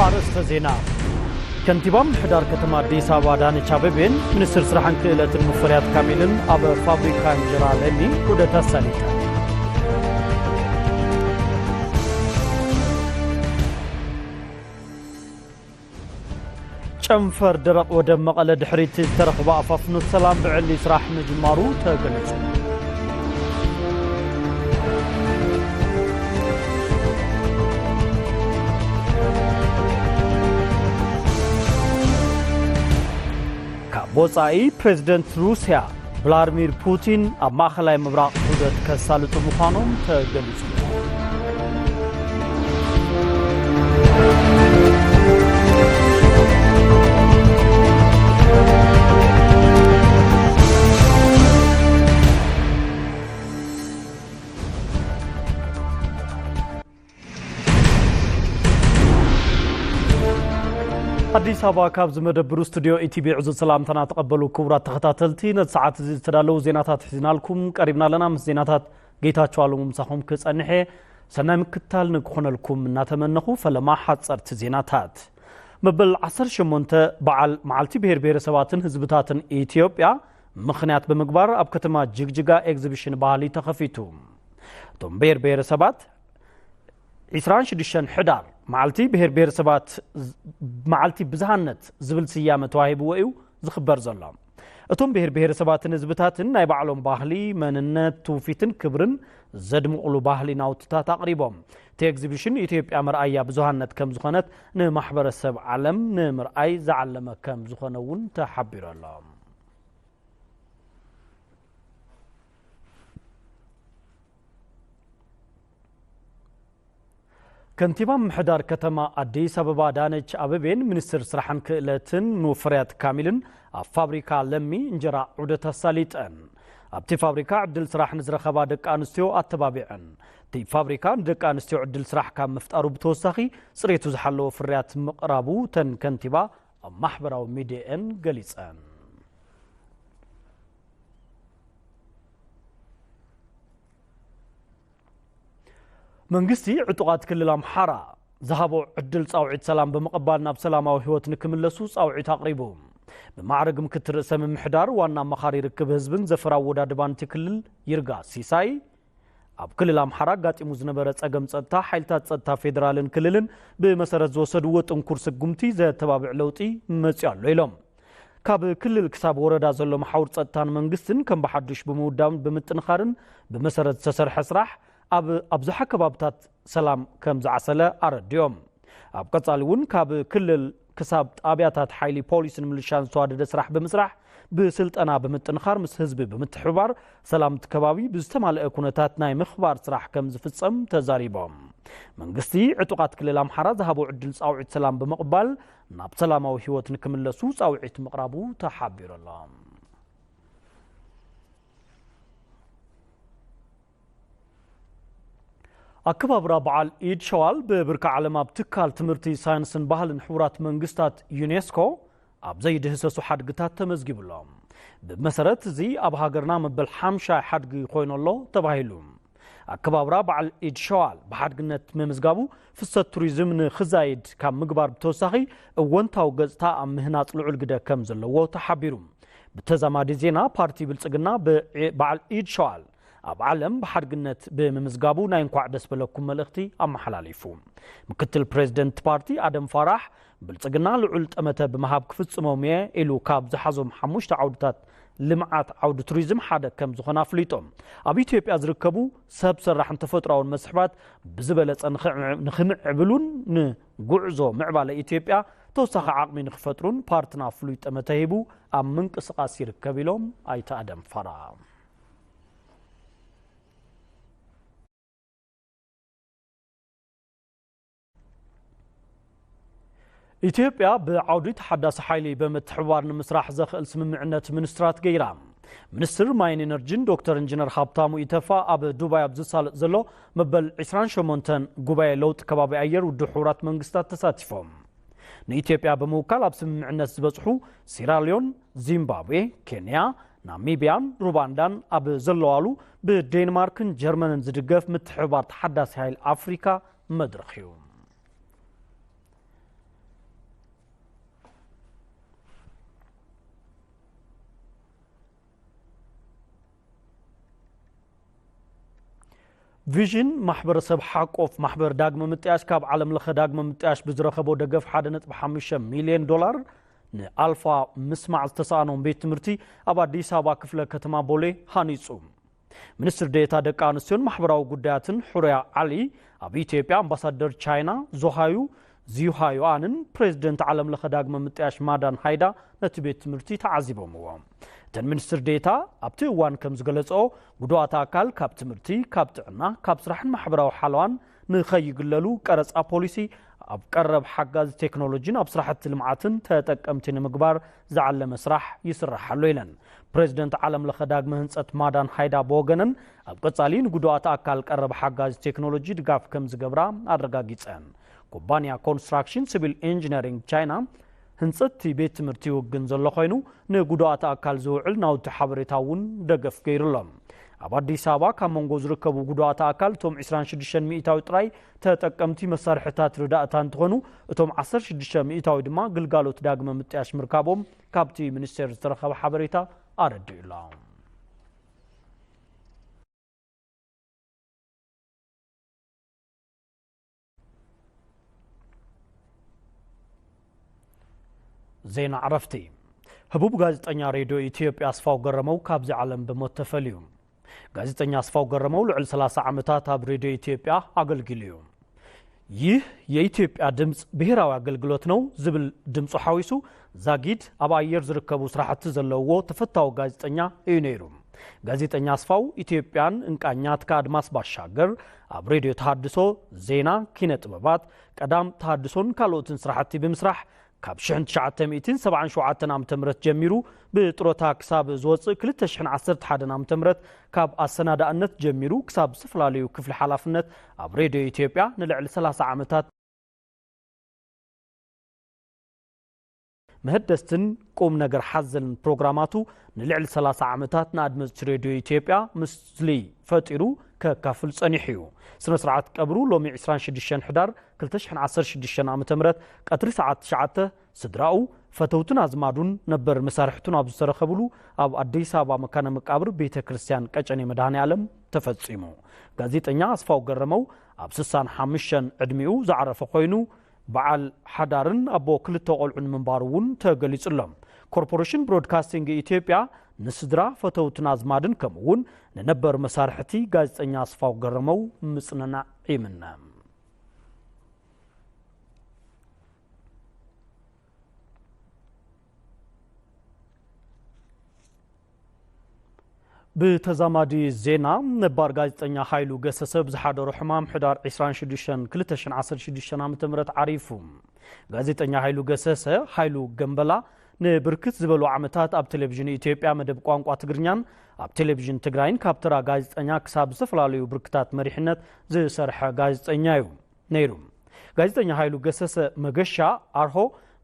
ኣርእስተ ዜና። ከንቲባ ምምሕዳር ከተማ ኣዲስ ኣበባ ኣዳነች ኣቤቤን ሚኒስትር ስራሕን ክእለትን ሙፈሪያት ካሚልን ኣብ ፋብሪካ እንጀራ ለሚ ዑደት ኣሳሊጠን። ጨንፈር ደረቕ ወደብ መቐለ ድሕሪት ዝተረኽበ ኣፋፍኖት ሰላም ብዕሊ ስራሕ ምጅማሩ ተገሊጹ። ካብ ወጻኢ ፕሬዝደንት ሩስያ ቭላድሚር ፑቲን ኣብ ማእኸላይ ምብራቕ ዑደት ከሳልጡ ምዃኖም ተገሊጹ። ኣዲስ ኣበባ፣ ካብዚ መደብሩ ስቱድዮ ኢቲቪ ዕዙዝ ሰላምታና ተቐበሉ። ክቡራት ተኸታተልቲ፣ ነቲ ሰዓት እዚ ዝተዳለዉ ዜናታት ሒዝናልኩም ቀሪብና ኣለና። ምስ ዜናታት ጌታቸው ኣለሙ ምሳኹም ክጸንሕ እየ። ሰናይ ምክትታል ንክኾነልኩም እናተመነኹ፣ ፈለማ ሓጸርቲ ዜናታት። መበል ዓሰርተ ሸሞንተ በዓል መዓልቲ ብሄር ብሄረሰባትን ህዝብታትን ኢትዮጵያ ምኽንያት ብምግባር ኣብ ከተማ ጅግጅጋ ኤግዚቢሽን ባህሊ ተኸፊቱ። እቶም ብሄር ብሄረሰባት ዒስራን ሽዱሽተን ሕዳር መዓልቲ ብሄር ብሄረሰባት፣ መዓልቲ ብዝሃነት ዝብል ስያመ ተዋሂብዎ እዩ ዝኽበር ዘሎ። እቶም ብሄር ብሄረሰባትን ህዝብታትን ናይ ባዕሎም ባህሊ፣ መንነት፣ ትውፊትን ክብርን ዘድምቑሉ ባህሊ ናውትታት ኣቕሪቦም። እቲ ኤግዚቢሽን ኢትዮጵያ መርኣያ ብዙሃነት ከም ዝኾነት ንማሕበረሰብ ዓለም ንምርኣይ ዝዓለመ ከም ዝኾነ እውን ተሓቢሩ ኣሎ። ከንቲባ ምምሕዳር ከተማ ኣዲስ ኣበባ ኣዳነች ኣበቤን ሚኒስትር ስራሕን ክእለትን ሙፈሪያት ካሚልን ኣብ ፋብሪካ ለሚ እንጀራ ዑደት ኣሳሊጠን። ኣብቲ ፋብሪካ ዕድል ስራሕ ንዝረኸባ ደቂ ኣንስትዮ ኣተባቢዐን። እቲ ፋብሪካ ንደቂ ኣንስትዮ ዕድል ስራሕ ካብ ምፍጣሩ ብተወሳኺ፣ ጽሬቱ ዝሓለወ ፍርያት ምቕራቡ እተን ከንቲባ ኣብ ማሕበራዊ ሚድየአን ገሊጸን። መንግስቲ ዕጡቓት ክልል ኣምሓራ ዝሃቦ ዕድል ጻውዒት ሰላም ብምቕባል ናብ ሰላማዊ ህይወት ንክምለሱ ጻውዒት ኣቕሪቡ። ብማዕረግ ምክትል ርእሰ ምምሕዳር ዋና ኣማኻሪ ርክብ ህዝብን ዘፈር ኣወዳድባን እቲ ክልል ይርጋ ሲሳይ፣ ኣብ ክልል ኣምሓራ ኣጋጢሙ ዝነበረ ጸገም ጸጥታ፣ ሓይልታት ጸጥታ ፌደራልን ክልልን ብመሰረት ዝወሰድዎ ጥንኩር ስጉምቲ ዘተባብዕ ለውጢ መጺኡ ኣሎ ኢሎም። ካብ ክልል ክሳብ ወረዳ ዘሎ መሓውር ጸጥታን መንግስትን ከም ብሓዱሽ ብምውዳብን ብምጥንኻርን ብመሰረት ዝተሰርሐ ስራሕ ኣብ ኣብዝሓ ከባብታት ሰላም ከም ዝዓሰለ ኣረዲኦም። ኣብ ቀጻሊ እውን ካብ ክልል ክሳብ ጣብያታት ሓይሊ ፖሊስን ምልሻን ዝተዋደደ ስራሕ ብምስራሕ፣ ብስልጠና ብምጥንኻር፣ ምስ ህዝቢ ብምትሕብባር፣ ሰላም እቲ ከባቢ ብዝተማልአ ኩነታት ናይ ምኽባር ስራሕ ከም ዝፍጸም ተዛሪቦም። መንግስቲ ዕጡቓት ክልል ኣምሓራ ዝሃቦ ዕድል ጻውዒት ሰላም ብምቕባል፣ ናብ ሰላማዊ ህይወት ንክምለሱ ጻውዒት ምቕራቡ ተሓቢሩ ኣሎ። ኣከባብራ በዓል ኢድ ሸዋል ብብርኪ ዓለም ኣብ ትካል ትምህርቲ፣ ሳይንስን ባህልን ሕቡራት መንግስታት፣ ዩኔስኮ፣ ኣብ ዘይድህሰሱ ሓድግታት ተመዝጊቡ ኣሎ። ብመሰረት እዚ፣ ኣብ ሃገርና መበል ሓምሻይ ሓድጊ ኮይኑ ኣሎ ተባሂሉ። ኣከባብራ በዓል ኢድ ሸዋል ብሓድግነት ምምዝጋቡ፣ ፍሰት ቱሪዝም ንኽዛይድ ካብ ምግባር ብተወሳኺ፣ እወንታዊ ገጽታ ኣብ ምህናጽ ልዑል ግደ ከም ዘለዎ ተሓቢሩ። ብተዛማዲ ዜና፣ ፓርቲ ብልጽግና ብዒ-፣ በዓል ኢድ ሸዋል ኣብ ዓለም ብሓድግነት ብምምዝጋቡ ናይ እንኳዕ ደስ በለኩም መልእኽቲ ኣመሓላሊፉ። ምክትል ፕሬዝደንት ፓርቲ ኣደም ፋራሕ፣ ብልጽግና ልዑል ጠመተ ብምሃብ ክፍጽሞም እየ ኢሉ ካብ ዝሓዞም ሓሙሽተ ዓውድታት ልምዓት ዓውዲ ቱሪዝም ሓደ ከም ዝኾነ ኣፍሊጦም። ኣብ ኢትዮጵያ ዝርከቡ ሰብ ሰራሕን ተፈጥሮኣውን መስሕባት ብዝበለጸ ንኽዕ-፣ ንኽምዕብሉን ንጉዕዞ ምዕባለ ኢትዮጵያ ተወሳኺ ዓቕሚ ንኽፈጥሩን ፓርትና ፍሉይ ጠመተ ሂቡ ኣብ ምንቅስቓስ ይርከብ ኢሎም ኣይተ ኣደም ፋራሕ። ኢትዮጵያ ብዓውዲ ተሓዳሲ ሓይሊ ብምትሕብባር ንምስራሕ ዘኽእል ስምምዕነት ሚኒስትራት ገይራ። ሚኒስትር ማይን ኤነርጂን ዶክተር ኢንጂነር ሃብታሙ ኢተፋ ኣብ ዱባይ ኣብ ዝሳለጥ ዘሎ መበል ዒስራን ሸሞንተን ጉባኤ ለውጢ ከባቢ ኣየር ውድብ ሕቡራት መንግስታት ተሳቲፎም። ንኢትዮጵያ ብምውካል ኣብ ስምምዕነት ዝበጽሑ ሴራሊዮን፣ ዚምባብዌ፣ ኬንያ፣ ናሚብያን ሩዋንዳን ኣብ ዘለዋሉ ብዴንማርክን ጀርመንን ዝድገፍ ምትሕብባር ተሓዳሲ ሓይሊ ኣፍሪካ መድረኽ እዩ። ቪዥን ማሕበረሰብ ሓቆፍ ማሕበር ዳግመ ምጥያሽ ካብ ዓለም ለኸ ዳግመ ምጥያሽ ብዝረኸቦ ደገፍ ሓደ ነጥቢ ሓሙሽተ ሚልዮን ዶላር ንኣልፋ ምስማዕ ዝተሰኣኖም ቤት ትምህርቲ ኣብ ኣዲስ ኣበባ ክፍለ ከተማ ቦሌ ሃኒጹ። ሚኒስትር ዴኤታ ደቂ ኣንስትዮን ማሕበራዊ ጉዳያትን ሑሪያ ዓሊ ኣብ ኢትዮጵያ ኣምባሳደር ቻይና ዞሃዩ ዚዩሃዩኣንን ፕሬዚደንት ዓለም ለኸ ዳግመ ምጥያሽ ማዳን ሃይዳ ነቲ ቤት ትምህርቲ ተዓዚቦምዎ። እተን ሚኒስትር ዴኤታ ኣብቲ እዋን ከም ዝገለጸኦ፣ ጉዱኣት ኣካል ካብ ትምህርቲ፣ ካብ ጥዕና፣ ካብ ስራሕን ማሕበራዊ ሓለዋን ንኸይግለሉ ቀረጻ ፖሊሲ፣ ኣብ ቀረብ ሓጋዚ ቴክኖሎጂን ኣብ ስራሕቲ ልምዓትን ተጠቀምቲ ንምግባር ዝዓለመ ስራሕ ይስራሕ ኣሎ ኢለን። ፕሬዚደንት ዓለም ለኸ ዳግመ ህንጸት ማዳን ሃይዳ ብወገነን፣ ኣብ ቀጻሊ ንጉዱኣት ኣካል ቀረብ ሓጋዚ ቴክኖሎጂ ድጋፍ ከም ዝገብራ ኣረጋጊጸን። ኩባንያ ኮንስትራክሽን ሲቪል ኢንጂነሪንግ ቻይና ህንጸት እቲ ቤት ትምህርቲ ይውግን ዘሎ ኮይኑ፣ ንጉዱኣት ኣካል ዝውዕል ናውቲ ሓበሬታ እውን ደገፍ ገይሩ ኣሎ። ኣብ ኣዲስ ኣበባ ካብ መንጎ ዝርከቡ ጉዱኣት ኣካል እቶም ዕስራን ሽዱሽተን ሚእታዊ ጥራይ ተጠቀምቲ መሳርሕታት ርዳእታ እንትኾኑ፣ እቶም ዓሰርተ ሽዱሽተ ሚእታዊ ድማ ግልጋሎት ዳግመ ምጥያሽ ምርካቦም ካብቲ ሚኒስቴር ዝተረኸበ ሓበሬታ ኣረዲኡ ኣሎ። ዜና ዕረፍቲ። ህቡብ ጋዜጠኛ ሬድዮ ኢትዮጵያ ኣስፋው ገረመው ካብዚ ዓለም ብሞት ተፈልዩ። ጋዜጠኛ ኣስፋው ገረመው ልዕሊ ሰላሳ ዓመታት ኣብ ሬድዮ ኢትዮጵያ ኣገልጊሉ እዩ። ይህ የኢትዮጵያ ድምፅ ብሔራዊ አገልግሎት ነው ዝብል ድምፁ ሓዊሱ ዛጊድ ኣብ ኣየር ዝርከቡ ስራሕቲ ዘለውዎ ተፈታዊ ጋዜጠኛ እዩ ነይሩ። ጋዜጠኛ ኣስፋው ኢትዮጵያን እንቃኛት ከኣድማስ ባሻገር ኣብ ሬድዮ ተሃድሶ፣ ዜና፣ ኪነ ጥበባት፣ ቀዳም ተሃድሶን ካልኦትን ስራሕቲ ብምስራሕ ካብ ሽሕን ትሽዓተ ሚእትን ሰብዓን ሸውዓተን ዓመተ ምህረት ጀሚሩ ብጥሮታ ክሳብ ዝወፅእ ክልተ ሽሕን ዓሰርተ ሓደን ዓመተ ምህረት ካብ ኣሰናዳእነት ጀሚሩ ክሳብ ዝተፈላለዩ ክፍሊ ሓላፍነት ኣብ ሬድዮ ኢትዮጵያ ንልዕሊ ሰላሳ ዓመታት መህደስትን ቁም ነገር ሓዘልን ፕሮግራማቱ ንልዕሊ ሰላሳ ዓመታት ንኣድመፅቲ ሬድዮ ኢትዮጵያ ምስሊ ፈጢሩ ከካፍል ጸኒሑ እዩ። ስነ ስርዓት ቀብሩ ሎሚ ዕስራን ሽዱሽተን ሕዳር ክልተ ሽሕን ዓሰርተ ሽዱሽተን ዓመተ ምህረት ቀትሪ ሰዓት ትሽዓተ ስድራኡ፣ ፈተውትን ኣዝማዱን ነበር መሳርሕቱን ኣብ ዝተረኸብሉ ኣብ ኣዲስ ኣበባ መካነ መቃብር ቤተ ክርስቲያን ቀጨኔ መድኃኔ ዓለም ተፈጺሙ። ጋዜጠኛ ኣስፋው ገረመው ኣብ ስሳን ሓሙሽተን ዕድሚኡ ዝዓረፈ ኮይኑ፣ በዓል ሓዳርን ኣቦ ክልተ ቆልዑን ምንባሩ እውን ተገሊጹ ኣሎ። ኮርፖሬሽን ብሮድካስቲንግ ኢትዮጵያ ንስድራ፣ ፈተውትን ኣዝማድን ከምኡ እውን ንነበር መሳርሕቲ ጋዜጠኛ ኣስፋው ገረመው ምጽንናዕ ይምነ። ብተዛማዲ ዜና፣ ነባር ጋዜጠኛ ሃይሉ ገሰሰ ብዝሓደሮ ሕማም ሕዳር ዕስራን ሽዱሽተን ክልተ ሽሕን ዓሰርተ ሽዱሽተን ዓመተ ምህረት ዓሪፉ። ጋዜጠኛ ሃይሉ ገሰሰ፣ ሃይሉ ገምበላ፣ ንብርክት ዝበሉ ዓመታት ኣብ ቴሌቪዥን ኢትዮጵያ መደብ ቋንቋ ትግርኛን ኣብ ቴሌቪዥን ትግራይን ካብ ተራ ጋዜጠኛ ክሳብ ዝተፈላለዩ ብርክታት መሪሕነት ዝሰርሐ ጋዜጠኛ እዩ ነይሩ። ጋዜጠኛ ሃይሉ ገሰሰ መገሻ ኣርሆ፣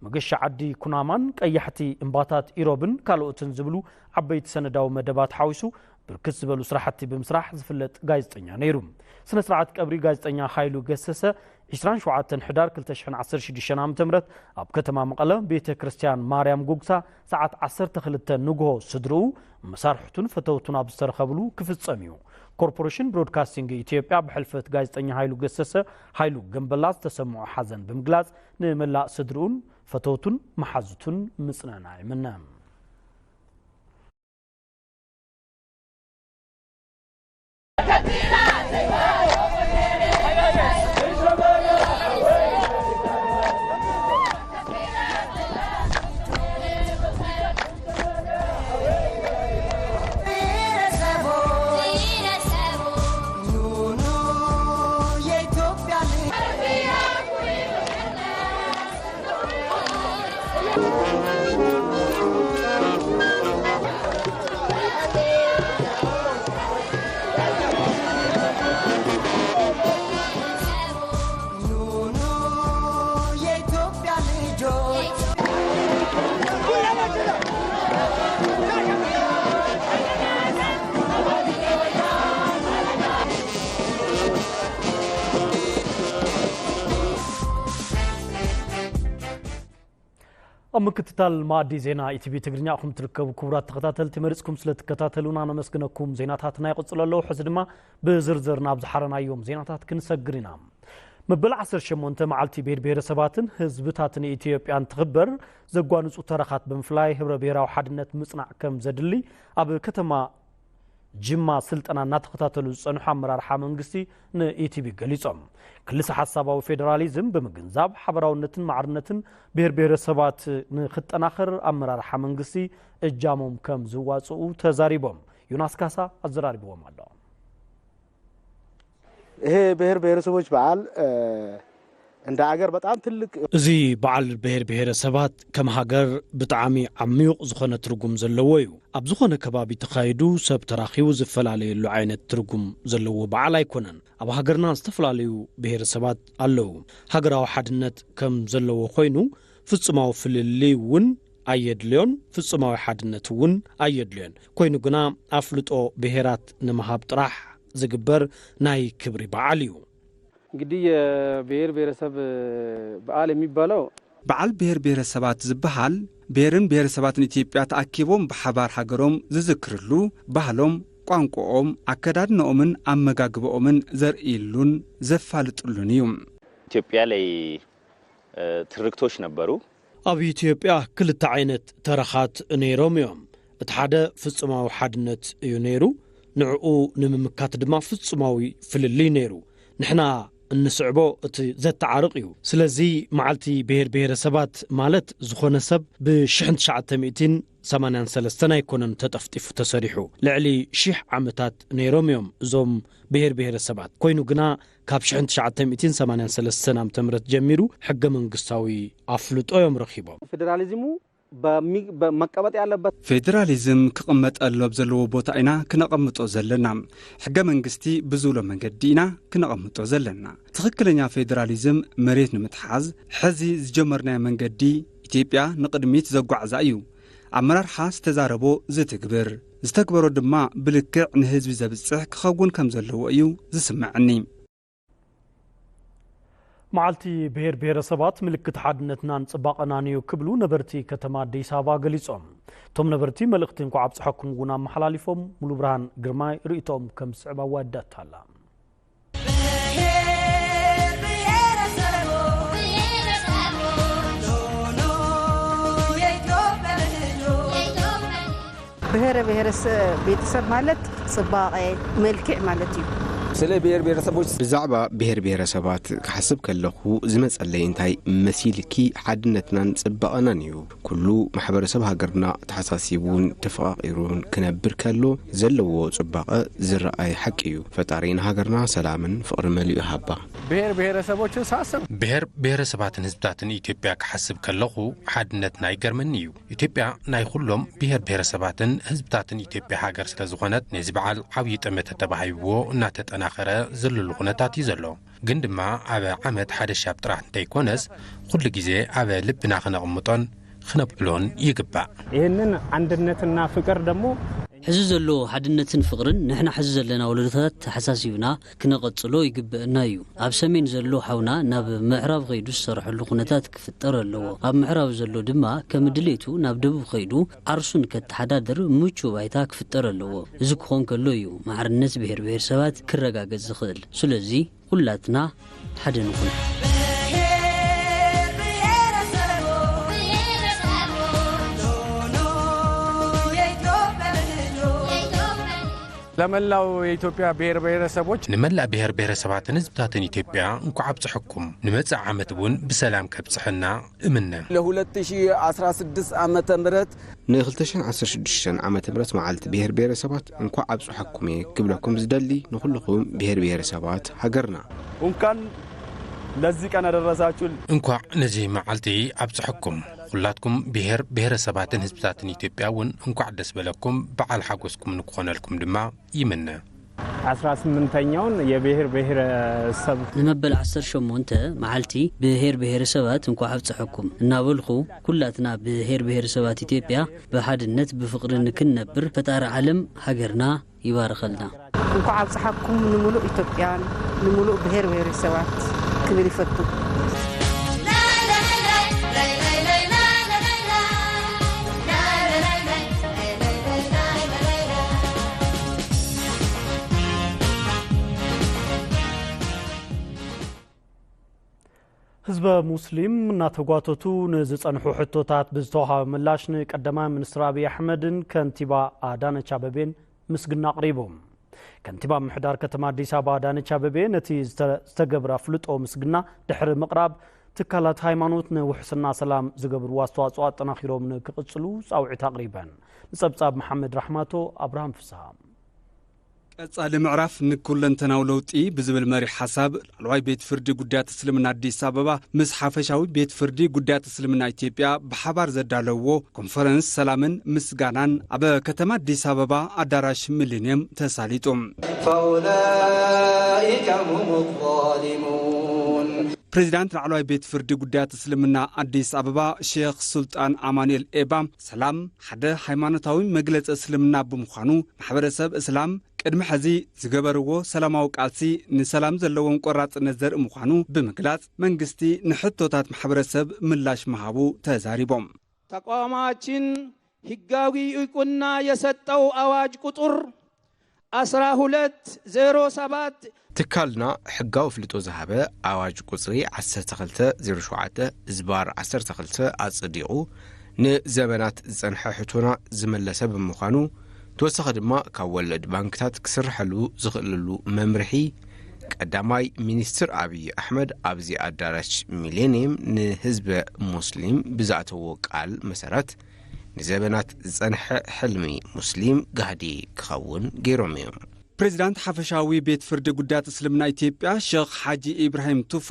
መገሻ ዓዲ ኩናማን ቀያሕቲ እምባታት ኢሮብን ካልኦትን ዝብሉ ዓበይቲ ሰነዳዊ መደባት ሓዊሱ ብርክት ዝበሉ ስራሕቲ ብምስራሕ ዝፍለጥ ጋዜጠኛ ነይሩ። ስነ ስርዓት ቀብሪ ጋዜጠኛ ሃይሉ ገሰሰ ዕስራን ሸውዓተን ሕዳር ክልተ ሽሕን ዓሰርተ ሽዱሽተን ዓመተ ምህረት ኣብ ከተማ መቐለ ቤተ ክርስቲያን ማርያም ጉግሳ ሰዓት ዓሰርተ ክልተ ንግሆ ስድርኡ፣ መሳርሕቱን ፈተውቱን ኣብ ዝተረኸብሉ ክፍጸም እዩ። ኮርፖሬሽን ብሮድካስቲንግ ኢትዮጵያ ብሕልፈት ጋዜጠኛ ሃይሉ ገሰሰ፣ ሃይሉ ገምበላ፣ ዝተሰምዖ ሓዘን ብምግላጽ ንመላእ ስድርኡን ፈተውቱን መሓዙቱን ምጽንናዕ ይምነ። ኣብ ምክትታል ማእዲ ዜና ኢቲቪ ትግርኛ ኢኹም ትርከቡ። ክቡራት ተኸታተልቲ፣ መሪጽኩም ስለ ትከታተሉና ነመስግነኩም። ዜናታትና ይቕጽሉ ኣለዉ። ሕዚ ድማ ብዝርዝር ናብ ዝሓረናዮም ዜናታት ክንሰግር ኢና። መበል ዓሰርተ ሸሞንተ መዓልቲ ብሄር ብሄረሰባትን ህዝብታትን ኢትዮጵያ እንትኽበር፣ ዘጓንጹ ተረኻት ብምፍላይ ህብረ ብሄራዊ ሓድነት ምጽናዕ ከም ዘድሊ ኣብ ከተማ ጅማ ስልጠና እናተኸታተሉ ዝጸንሑ ኣመራርሓ መንግስቲ ንኢቲቪ ገሊጾም። ክልሰ ሓሳባዊ ፌደራሊዝም ብምግንዛብ፣ ሓበራውነትን ማዕርነትን ብሄር ብሄረሰባት ንኽጠናኸር ኣመራርሓ መንግስቲ እጃሞም ከም ዝዋጽኡ ተዛሪቦም። ዮናስ ካሳ ኣዘራሪብዎም ኣሎ። ይሄ ብሔር ብሔረሰቦች በዓል፣ እ፣ እንደ አገር በጣም ትልቅ እዚ በዓል ብሔር ብሔረሰባት ከም ሃገር ብጣዕሚ ዓሚዩቕ ዝኾነ ትርጉም ዘለዎ እዩ። ኣብ ዝኾነ ከባቢ ተኻይዱ ሰብ ተራኺቡ ዝፈላለየሉ ዓይነት ትርጉም ዘለዎ በዓል ኣይኮነን። ኣብ ሃገርና ዝተፈላለዩ ብሔረሰባት ኣለዉ። ሃገራዊ ሓድነት ከም ዘለዎ ኮይኑ፣ ፍጹማዊ ፍልልይ እውን ኣየድልዮን፣ ፍጹማዊ ሓድነት እውን ኣየድልዮን። ኮይኑ ግና ኣፍልጦ ብሔራት ንምሃብ ጥራሕ ዝግበር ናይ ክብሪ በዓል እዩ። እንግዲህ የብሔር ብሔረሰብ በዓል የሚባለው በዓል ብሔር ብሔረሰባት ዝበሃል ብሔርን ብሔረሰባትን ኢትዮጵያ ተኣኪቦም ብሓባር ሃገሮም ዝዝክርሉ፣ ባህሎም፣ ቋንቋኦም፣ ኣከዳድናኦምን ኣመጋግባኦምን ዘርእይሉን ዘፋልጥሉን እዩ። ኢትዮጵያ ላይ፣ እ፣ ትርክቶች ነበሩ። ኣብ ኢትዮጵያ ክልተ ዓይነት ተረኻት ነይሮም እዮም። እቲ ሓደ ፍጹማዊ ሓድነት እዩ ነይሩ። ንዕኡ ንምምካት ድማ ፍጹማዊ ፍልልይ ነይሩ። ንሕና እንስዕቦ እቲ ዘተዓርቕ እዩ። ስለዚ መዓልቲ ብሔር ብሔረሰባት ማለት ዝኾነ ሰብ ብሽሕን ትሽዓተ ሚእትን ሰማንያን ሰለስተን ኣይኮነን ተጠፍጢፉ ተሰሪሑ። ልዕሊ ሺሕ ዓመታት ነይሮም እዮም እዞም ብሔር ብሔረሰባት። ኮይኑ ግና ካብ ሽሕን ትሽዓተ ሚእትን ሰማንያን ሰለስተን ዓመተ ምህረት ጀሚሩ ሕገ መንግስታዊ ኣፍልጦ እዮም ረኺቦም። ፌዴራሊዝሙ በሚ-፣ በመቀመጥ ያለበት ፌዴራሊዝም ክቕመጠሉ ኣብ ዘለዎ ቦታ ኢና ክነቐምጦ ዘለና። ሕገ መንግስቲ ብዝብሎ መንገዲ ኢና ክነቐምጦ ዘለና። ትኽክለኛ ፌዴራሊዝም መሬት ንምትሓዝ ሕዚ ዝጀመርናዮ መንገዲ ኢትዮጵያ ንቕድሚት ዘጓዕዛ እዩ። ኣመራርሓ ዝተዛረቦ ዝትግብር፣ ዝተግበሮ ድማ ብልክዕ ንህዝቢ ዘብጽሕ ክኸውን ከም ዘለዎ እዩ ዝስምዐኒ። መዓልቲ ብሔር ብሔረሰባት ምልክት ሓድነትናን ጽባቐናን እዩ ክብሉ ነበርቲ ከተማ ኣዲስ ኣበባ ገሊጾም። እቶም ነበርቲ መልእኽቲ እንኳዕ ኣብጽሐኩም እውን ኣመሓላሊፎም። ሙሉ ብርሃን ግርማይ ርእይቶኦም ከም ዝስዕብ ኣዋዳታ ኣላ። ብሔር ብሔረሰብ ቤተሰብ ማለት ጽባቐ፣ መልክዕ ማለት እዩ። ስለ ብሔር ብሔረሰቦች ብዛዕባ ብሔር ብሔረሰባት ክሓስብ ከለኹ ዝመጸለይ እንታይ መሲልኪ ሓድነትናን ጽባቐናን እዩ። ኩሉ ማሕበረሰብ ሃገርና ተሓሳሲቡን ተፈቓቒሩን ክነብር ከሎ ዘለዎ ጽባቐ ዝረኣይ ሓቂ እዩ። ፈጣሪ ንሃገርና ሰላምን ፍቕርን መሊኡ ይሃባ። ብሔር ብሔረሰቦችን ሳስብ ብሔር ብሔረሰባትን ህዝብታትን ኢትዮጵያ ክሓስብ ከለኹ ሓድነትና ይገርመኒ እዩ። ኢትዮጵያ ናይ ኩሎም ብሔር ብሔረሰባትን ህዝብታትን ኢትዮጵያ ሃገር ስለ ዝኾነት ነዚ በዓል ዓብዪ ጠመተ ተባሂብዎ እናተጠናኸረ ዘለሉ ኩነታት እዩ ዘሎ። ግን ድማ ኣብ ዓመት ሓደ ሻብ ጥራሕ እንተይኮነስ ኩሉ ግዜ ኣብ ልብና ክነቕምጦን ክነብሎን ይግባእ። ይህንን አንድነትና ፍቅር ደግሞ ሕዚ ዘሎ ሓድነትን ፍቕርን ንሕና ሕዚ ዘለና ወለዶታት ተሓሳሲብና ክነቐጽሎ ይግበአና እዩ። ኣብ ሰሜን ዘሎ ሓውና ናብ ምዕራብ ኸይዱ ዝሰርሐሉ ኩነታት ክፍጠር ኣለዎ። ኣብ ምዕራብ ዘሎ ድማ ከም ድሌቱ ናብ ደቡብ ኸይዱ ዓርሱን ከተሓዳድር ምቹው ባይታ ክፍጠር ኣለዎ። እዚ ክኾን ከሎ እዩ ማዕርነት ብሔር ብሔረሰባት ክረጋገጽ ዝኽእል። ስለዚ ኩላትና ሓደ ንኹን። ለመላው የኢትዮጵያ ብሔር ብሔረሰቦች ንመላእ ብሔር ብሔረሰባትን ህዝብታትን ኢትዮጵያ እንኳዕ ኣብጽሐኩም። ንመጻኢ ዓመት እውን ብሰላም ከብጽሐና እምነ። ለ ሁለት ሺህ አስራ ስድስት ዓመተ ምህረት ን ክልተ ሽሕን ዓሰርተ ሽዱሽተን ዓመተ ምህረት መዓልቲ ብሔር ብሔረሰባት እንኳዕ ኣብጽሐኩም እየ ክብለኩም ዝደሊ ንኹልኹም ብሔር ብሔረሰባት ሃገርና። እንኳን ለዚህ ቀን አደረሳችሁ። እንኳዕ ነዚ መዓልቲ ኣብጽሐኩም። ኩላትኩም ብሔር ብሔረሰባትን ህዝብታትን ኢትዮጵያ እውን እንኳዕ ደስ በለኩም። በዓል ሓጎስኩም ንክኾነልኩም ድማ ይምነ። አስራ ስምንተኛውን የብሔር ብሔረሰብ ንመበል ዓሰርተ ሸሞንተ መዓልቲ ብሔር ብሔረሰባት እንኳዕ ኣብጽሐኩም እናበልኹ፣ ኩላትና ብሔር ብሔረሰባት ኢትዮጵያ ብሓድነት ብፍቕሪ ንክንነብር ፈጣሪ ዓለም ሃገርና ይባርኸልና። እንኳዕ ኣብጽሓኩም ንምሉእ ኢትዮጵያን ንምሉእ ብሔር ብሔረሰባት ክብል ይፈቱ። ህዝበ ሙስሊም እናተጓተቱ ንዝጸንሑ ሕቶታት ብዝተዋሃበ ምላሽ፣ ንቀዳማይ ሚኒስትር ኣብይ ኣሕመድን ከንቲባ ኣዳነች ኣበቤን ምስግና ኣቕሪቦም። ከንቲባ ምምሕዳር ከተማ ኣዲስ ኣበባ ኣዳነች ኣበቤ ነቲ ዝተ-፣ ዝተገብረ ኣፍልጦ ምስግና ድሕሪ ምቕራብ፣ ትካላት ሃይማኖት ንውሕስና ሰላም ዝገብርዎ ኣስተዋፅኦ ኣጠናኺሮም ንክቕፅሉ ፃውዒት ኣቕሪበን። ንፀብፃብ መሓመድ ራሕማቶ፣ ኣብርሃም ፍስሃ። ቀጻሊ ምዕራፍ ንኩለንተናዊ ለውጢ ብዝብል መሪሕ ሓሳብ፣ ላዕለዋይ ቤት ፍርዲ ጉዳያት እስልምና ኣዲስ ኣበባ ምስ ሓፈሻዊ ቤት ፍርዲ ጉዳያት እስልምና ኢትዮጵያ ብሓባር ዘዳለውዎ ኮንፈረንስ ሰላምን ምስጋናን ኣብ ከተማ ኣዲስ ኣበባ ኣዳራሽ ሚሊንየም ተሳሊጡ። فأولئك هم الظالمون. ፕሬዚዳንት ላዕለዋይ ቤት ፍርዲ ጉዳያት እስልምና ኣዲስ ኣበባ ሼኽ ሱልጣን ኣማኑኤል ኤባ፣ ሰላም ሓደ ሃይማኖታዊ መግለፂ እስልምና ብምዃኑ፣ ማሕበረሰብ እስላም ቅድሚ ሕዚ ዝገበርዎ ሰላማዊ ቃልሲ ንሰላም ዘለዎም ቆራፅነት ዘርኢ ምዃኑ ብምግላፅ፣ መንግስቲ ንሕቶታት ማሕበረሰብ ምላሽ ምሃቡ ተዛሪቦም። ተቋማችን ህጋዊ እውቅና የሰጠው አዋጅ ቁጥር አስራ ሁለት ዜሮ ሰባት። ትካልና ሕጋዊ ኣፍልጦ ዝሃበ ኣዋጅ ቁጽሪ ዓሰርተ ክልተ ዜሮ ሸውዓተ ዝባር ዓሰርተ ክልተ ኣጽዲቑ ንዘመናት ዝጸንሐ ሕቶና ዝመለሰ ብምዃኑ፣ ተወሳኺ ድማ ካብ ወለድ ባንክታት ክስርሐሉ ዝኽእለሉ መምርሒ ቀዳማይ ሚኒስትር ኣብይ ኣሕመድ ኣብዚ ኣዳራሽ ሚሌኒየም ንህዝበ ሙስሊም ብዝኣተዎ ቃል መሰረት፣ ንዘበናት ዝጸንሐ ሕልሚ ሙስሊም ጋህዲ ክኸውን ገይሮም እዮም። ፕሬዚዳንት ሓፈሻዊ ቤት ፍርዲ ጉዳያት እስልምና ኢትዮጵያ ሼኽ ሓጂ ኢብራሂም ቱፋ፣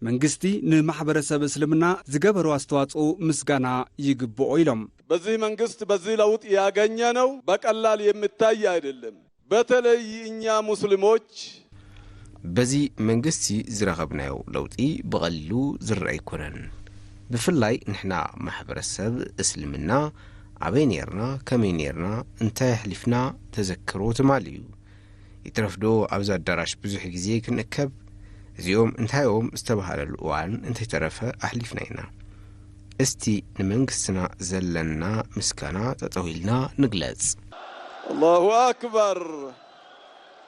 መንግስቲ ንማሕበረሰብ እስልምና ዝገበሮ ኣስተዋጽኦ ምስጋና ይግብኦ ኢሎም። በዚህ መንግስት፣ በዚህ ለውጥ ያገኘነው በቀላል የሚታይ አይደለም። በተለይ እኛ ሙስሊሞች በዚ መንግስቲ ዝረኸብናዮ ለውጢ ብቐሊሉ ዝረአ ኣይኮነን። ብፍላይ ንሕና ማሕበረሰብ እስልምና ኣበይ ኔርና፣ ከመይ ኔርና፣ እንታይ ኣሕሊፍና ተዘክሮ ትማል እዩ። ይትረፍዶ ኣብዚ ኣዳራሽ ብዙሕ ግዜ ክንእከብ፣ እዚኦም እንታዮም ዝተባህለሉ እዋን እንተይተረፈ ኣሕሊፍና ኢና። እስቲ ንመንግስትና ዘለና ምስጋና ጠጠው ኢልና ንግለጽ። አላሁ አክበር፣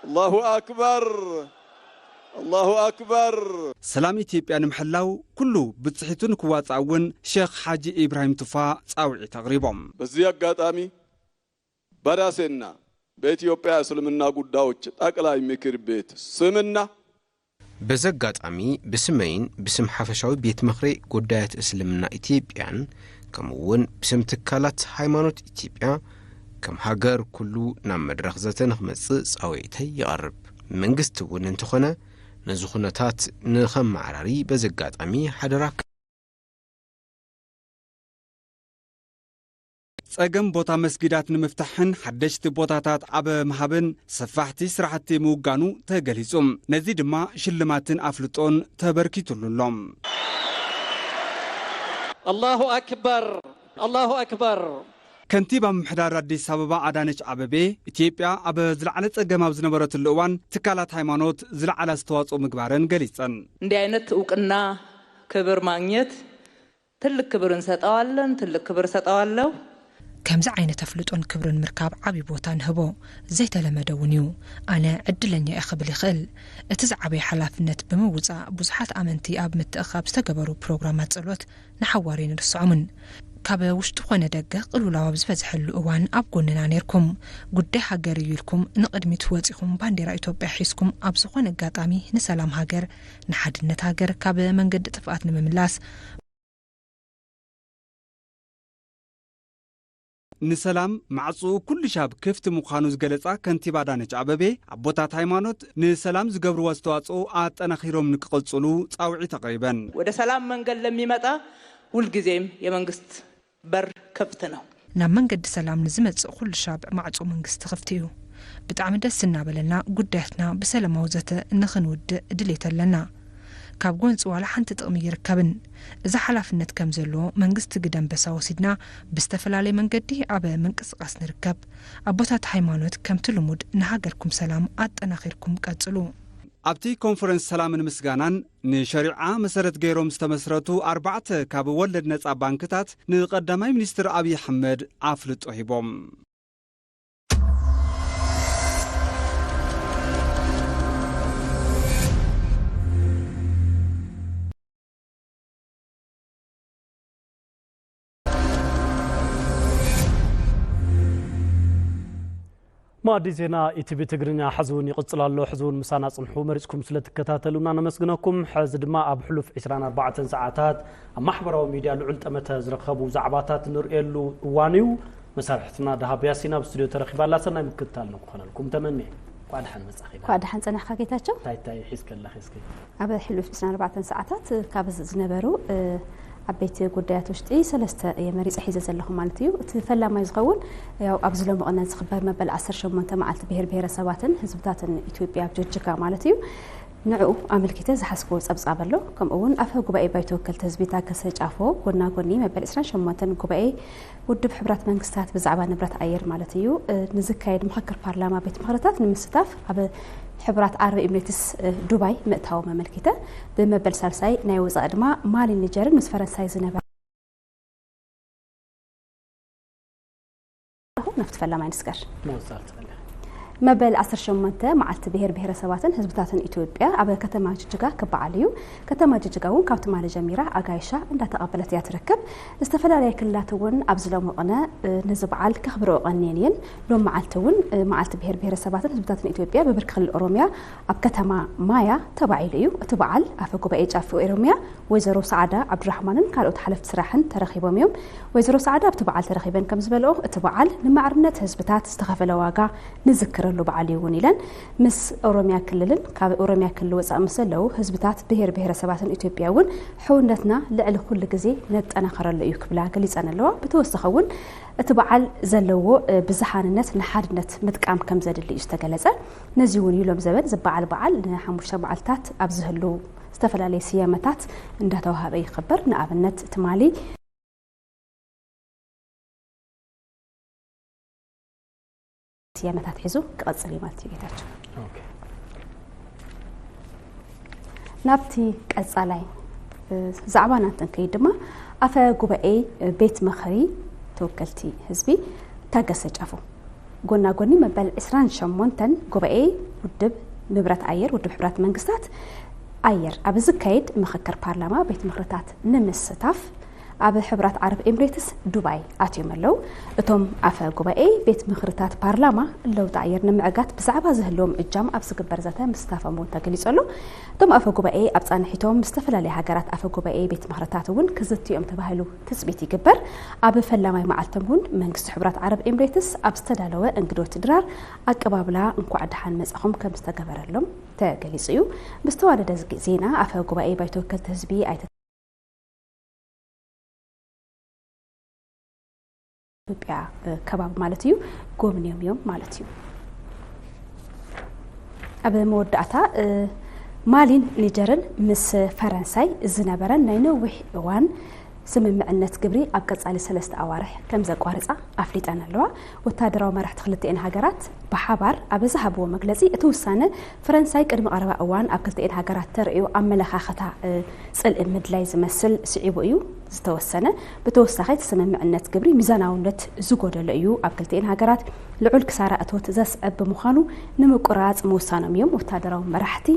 አላሁ አክበር፣ አላሁ አክበር። ሰላም ኢትዮጵያ ንምሕላው ኩሉ ብጽሒቱ ንክዋጻእ እውን ሼኽ ሓጂ ኢብራሂም ቱፋ ጻውዒት ኣቕሪቦም። በዚህ አጋጣሚ በራሴና በኢትዮጵያ እስልምና ጉዳዮች ጠቅላይ ምክር ቤት ስምና በዚ ኣጋጣሚ ብስመይን ብስም ሓፈሻዊ ቤት ምኽሪ ጉዳያት እስልምና ኢትዮጵያን ከምኡ እውን ብስም ትካላት ሃይማኖት ኢትዮጵያ ከም ሃገር ኩሉ ናብ መድረኽ ዘተ ንኽመጽእ ጻውዒተይ ይቐርብ። መንግስቲ እውን እንተኾነ ነዚ ኩነታት ንኸመዓራሪ በዚ ኣጋጣሚ ሓደራ ጸገም ቦታ መስጊዳት ንምፍታሕን ሓደሽቲ ቦታታት ኣብ ምሃብን ሰፋሕቲ ስራሕቲ ምውጋኑ ተገሊጹ። ነዚ ድማ ሽልማትን ኣፍልጦን ተበርኪቱሉ ኣሎ። አላሁ አክበር፣ አላሁ አክበር። ከንቲባ ምምሕዳር ኣዲስ ኣበባ ኣዳነች ኣበቤ፣ ኢትዮጵያ ኣብ ዝለዓለ ጸገም ኣብ ዝነበረትሉ እዋን ትካላት ሃይማኖት ዝለዓለ ኣስተዋጽኦ ምግባረን ገሊጸን። እንዲህ አይነት እውቅና ክብር ማግኘት ትልቅ ክብር እንሰጠዋለን፣ ትልቅ ክብር እሰጠዋለሁ። ከምዚ ዓይነት ኣፍልጦን ክብርን ምርካብ ዓቢ ቦታ ንህቦ፣ ዘይተለመደ እውን እዩ። ኣነ ዕድለኛ እየ ክብል ይኽእል። እቲ ዝዓበየ ሓላፍነት ብምውጻእ፣ ብዙሓት ኣመንቲ ኣብ ምትእኽኻብ ዝተገበሩ ፕሮግራማት ጸሎት ንሓዋሩ ኣይንርስዖምን። ካብ ውሽጢ ኮነ ደገ ቅልውላው ኣብ ዝበዝሐሉ እዋን ኣብ ጎንና ኔርኩም። ጉዳይ ሃገር እዩ ኢልኩም ንቕድሚት ወጺኹም ባንዴራ ኢትዮጵያ ሒዝኩም ኣብ ዝኾነ ኣጋጣሚ ንሰላም ሃገር፣ ንሓድነት ሃገር ካብ መንገዲ ጥፍኣት ንምምላስ፣ ንሰላም ማዕጽኡ ኩሉ ሻብ ክፍቲ ምዃኑ ዝገለጻ ከንቲባ ኣዳነች ኣበቤ፣ ኣቦታት ሃይማኖት ንሰላም ዝገብርዎ ኣስተዋጽኦ ኣጠናኺሮም ንክቕጽሉ ጻውዒት ኣቕሪበን። ወደ ሰላም መንገድ ለሚመጣ ሁልጊዜም የመንግስት በር ክፍት ነው። ናብ መንገዲ ሰላም ንዝመጽእ ኩሉ ሻብ ማዕጾ መንግስቲ ክፍቲ እዩ። ብጣዕሚ ደስ እናበለና ጉዳያትና ብሰላማዊ ዘተ ንኽንውድእ ድሌት ኣለና። ካብ ጎንጺ ዋላ ሓንቲ ጥቕሚ ይርከብን። እዚ ሓላፍነት ከም ዘለዎ መንግስቲ ግደ ኣንበሳ ወሲድና ብዝተፈላለየ መንገዲ ኣብ ምንቅስቓስ ንርከብ። ኣቦታት ሃይማኖት ከምቲ ልሙድ ንሃገርኩም ሰላም ኣጠናኺርኩም ቀጽሉ። ኣብቲ ኮንፈረንስ ሰላምን ምስጋናን ንሸሪዓ መሰረት ገይሮም ዝተመስረቱ ኣርባዕተ ካብ ወለድ ነጻ ባንክታት ንቀዳማይ ሚኒስትር ኣብይ ኣሕመድ ኣፍልጦ ሂቦም። ኣዲ ዜና ኢቲቪ ትግርኛ ሕዚ እውን ይቕጽል ኣሎ። ሕዚ እውን ምሳና ጽንሑ መሪጽኩም ስለ ትከታተሉና ነመስግነኩም። ሕዚ ድማ ኣብ ሕሉፍ ዕስራን ኣርባዕተን ሰዓታት ኣብ ማሕበራዊ ሚድያ ልዑል ጠመተ ዝረኸቡ ዛዕባታት ንርእየሉ እዋን እዩ። መሳርሕትና ደሃብ ያሲን ኣብ ስቱድዮ ተረኺባ ኣላ። ሰናይ ምክትታል ንክኾነልኩም ተመንየ። እንኳዕ ደሓን መጻኺ። እንኳዕ ደሓን ጸናሕካ ጌታቸው። እንታይ እንታይ ሒዝከ ኣለኺ እስኪ? ኣብ ሕሉፍ ዕስራን ኣርባዕተን ሰዓታት ካብ ዝነበሩ፣ እ፣ ዓበይቲ ጉዳያት ውሽጢ ሰለስተ እየ መሪጸ ሒዘ ዘለኹ ማለት እዩ። እቲ ፈላማይ ዝኸውን ያው ኣብዚ ሎሚ ቅነ ዝኽበር መበል ዓሰርተ ሸሞንተ መዓልቲ ብሄር ብሄረሰባትን ህዝብታትን ኢትዮጵያ ኣብ ጅጅጋ ማለት እዩ። ንዕኡ ኣመልኪተ ዝሓዝክዎ ጸብጻብ ኣሎ። ከምኡ እውን ኣፈ ጉባኤ ባይቶ ወከልቲ ህዝቢ ታገሰ ጫፎ ጎና ጎኒ መበል ዕስራን ሸሞንተን ጉባኤ ውድብ ሕቡራት መንግስታት ብዛዕባ ንብረት ኣየር ማለት እዩ፣ እ፣ ንዝካየድ ምኽክር ፓርላማ ቤት ምኽርታት ንምስታፍ ኣብ ሕቡራት ዓረብ ኤምሬትስ፣ እ፣ ዱባይ ምእታዎም ኣመልኪተ፣ ብመበል ሳልሳይ ናይ ወጻኢ ድማ ማሊ ኒጀርን ምስ ፈረንሳይ ዝነበረ ናብቲ ፈላማይ ንስገር። መወጻል ትፈልሕ። መበል ዓሰርተ ሸሞንተ መዓልቲ ብሄር ብሄረሰባትን ህዝብታትን ኢትዮጵያ ኣብ ከተማ ጅጅጋ ክበዓል እዩ። ከተማ ጅጅጋ እውን ካብ ትማሊ ጀሚራ ኣጋይሻ እንዳተቐበለት እያ ትርከብ። ዝተፈላለያ ክልላት እውን ኣብዚ ሎሚ ቅነ፣ እ፣ ነዚ በዓል ከኽብረኦ ቀንየን እየን። ሎም መዓልቲ እውን፣ እ፣ መዓልቲ ብሄር ብሄረሰባትን ህዝብታትን ኢትዮጵያ ብብርኪ ክልል ኦሮምያ ኣብ ከተማ ማያ ተባዒሉ እዩ። እቲ በዓል ኣፈ ጉባኤ ጫፍ ኦሮምያ ወይዘሮ ሰዓዳ ዓብዱራሕማንን ካልኦት ሓለፍቲ ስራሕን ተረኺቦም እዮም። ወይዘሮ ሰዓዳ ኣብቲ በዓል ተረኺበን ከም ዝበልኦ፣ እቲ በዓል ንማዕርነት ህዝብታት ዝተኸፈለ ዋጋ ንዝክረሉ በዓል እዩ እውን ኢለን። ምስ ኦሮምያ ክልልን ካብ ኦሮምያ ክልል ወፃኢ ምስ ዘለዉ ህዝብታት ብሄር ብሄረሰባትን ኢትዮጵያ እውን ሕውነትና ልዕሊ ኩሉ ግዜ ነጠናኸረሉ እዩ ክብላ ገሊፀን ኣለዋ። ብተወሳኺ እውን እቲ በዓል ዘለዎ፣ እ፣ ብዝሃንነት ንሓድነት ምጥቃም ከም ዘድሊ እዩ ዝተገለፀ። ነዚ እውን እዩ ሎም ዘበን ዝበዓል በዓል ንሓሙሽተ መዓልታት ኣብ ዝህሉ ዝተፈላለየ ስያመታት እንዳተዋሃበ ይኽበር። ንኣብነት ትማሊ ስያመታት ሒዙ ክቐጽል እዩ ማለት እዩ ጌታቸው። ኦኬ። ናብቲ ቀጻላይ፣ እ፣ ዛዕባና እንትንከይድ ድማ ኣፈ ጉባኤ ቤት ምኽሪ ተወከልቲ ህዝቢ ታገሰ ጫፎ ጎና ጎኒ መበል ዕስራን ሸሞንተን ጉባኤ ውድብ ንብረት ኣየር፣ ውድብ ሕቡራት መንግስታት ኣየር ኣብ ዝካየድ ምኽክር ፓርላማ ቤት ምኽርታት ንምስታፍ ኣብ ሕቡራት ዓረብ ኤምሬትስ ዱባይ ኣትዮም ኣለዉ። እቶም ኣፈ ጉባኤ ቤት ምኽርታት ፓርላማ ለውጢ ኣየር ንምዕጋት ብዛዕባ ዝህልዎም እጃም ኣብ ዝግበር ዘተ ምስታፎም እውን ተገሊጹ ኣሎ። እቶም ኣፈ ጉባኤ ኣብ ጻንሒቶም ምስ ዝተፈላለያ ሃገራት ኣፈ ጉባኤ ቤት ምኽርታት እውን ክዝትዮም ተባሂሉ ትጽቢት ይግበር። ኣብ ፈላማይ መዓልቶም እውን መንግስቲ ሕቡራት ዓረብ ኤምሬትስ ኣብ ዝተዳለወ እንግዶት ድራር ኣቀባብላ እንኳዕ ደሓን መጻኹም ከም ዝተገበረሎም ተገሊጹ እዩ። ብዝተዋደደ ዝግ-፣ ዜና ኣፈ ጉባኤ ባይቶ ወከልቲ ህዝቢ ኣይተ ኢትዮጵያ፣ እ፣ ከባቢ ማለት እዩ፣ ጎብንዮም እዮም ማለት እዩ። ኣብ መወዳእታ፣ እ፣ ማሊን ኒጀርን ምስ ፈረንሳይ ዝነበረን ናይ ነዊሕ እዋን ስምምዕነት ግብሪ ኣብ ቀጻሊ ሰለስተ ኣዋርሕ ከም ዘቋርጻ ኣፍሊጠን ኣለዋ። ወታደራዊ መራሕቲ ክልቲኤን ሃገራት ብሓባር ኣብ ዝሃብዎ መግለጺ፣ እቲ ውሳነ ፈረንሳይ ቅድሚ ቀረባ እዋን ኣብ ክልቲኤን ሃገራት ተርእዮ ኣመለኻኽታ፣ እ፣ ጽልኢ ምድላይ ዝመስል ስዒቡ እዩ ዝተወሰነ። ብተወሳኺ፣ እቲ ስምምዕነት ግብሪ ሚዛናውነት ዝጎደሎ እዩ፣ ኣብ ክልቲኤን ሃገራት ልዑል ክሳራ እቶት ዘስዕብ ብምዃኑ ንምቁራጽ ምውሳኖም እዮም ወታደራዊ መራሕቲ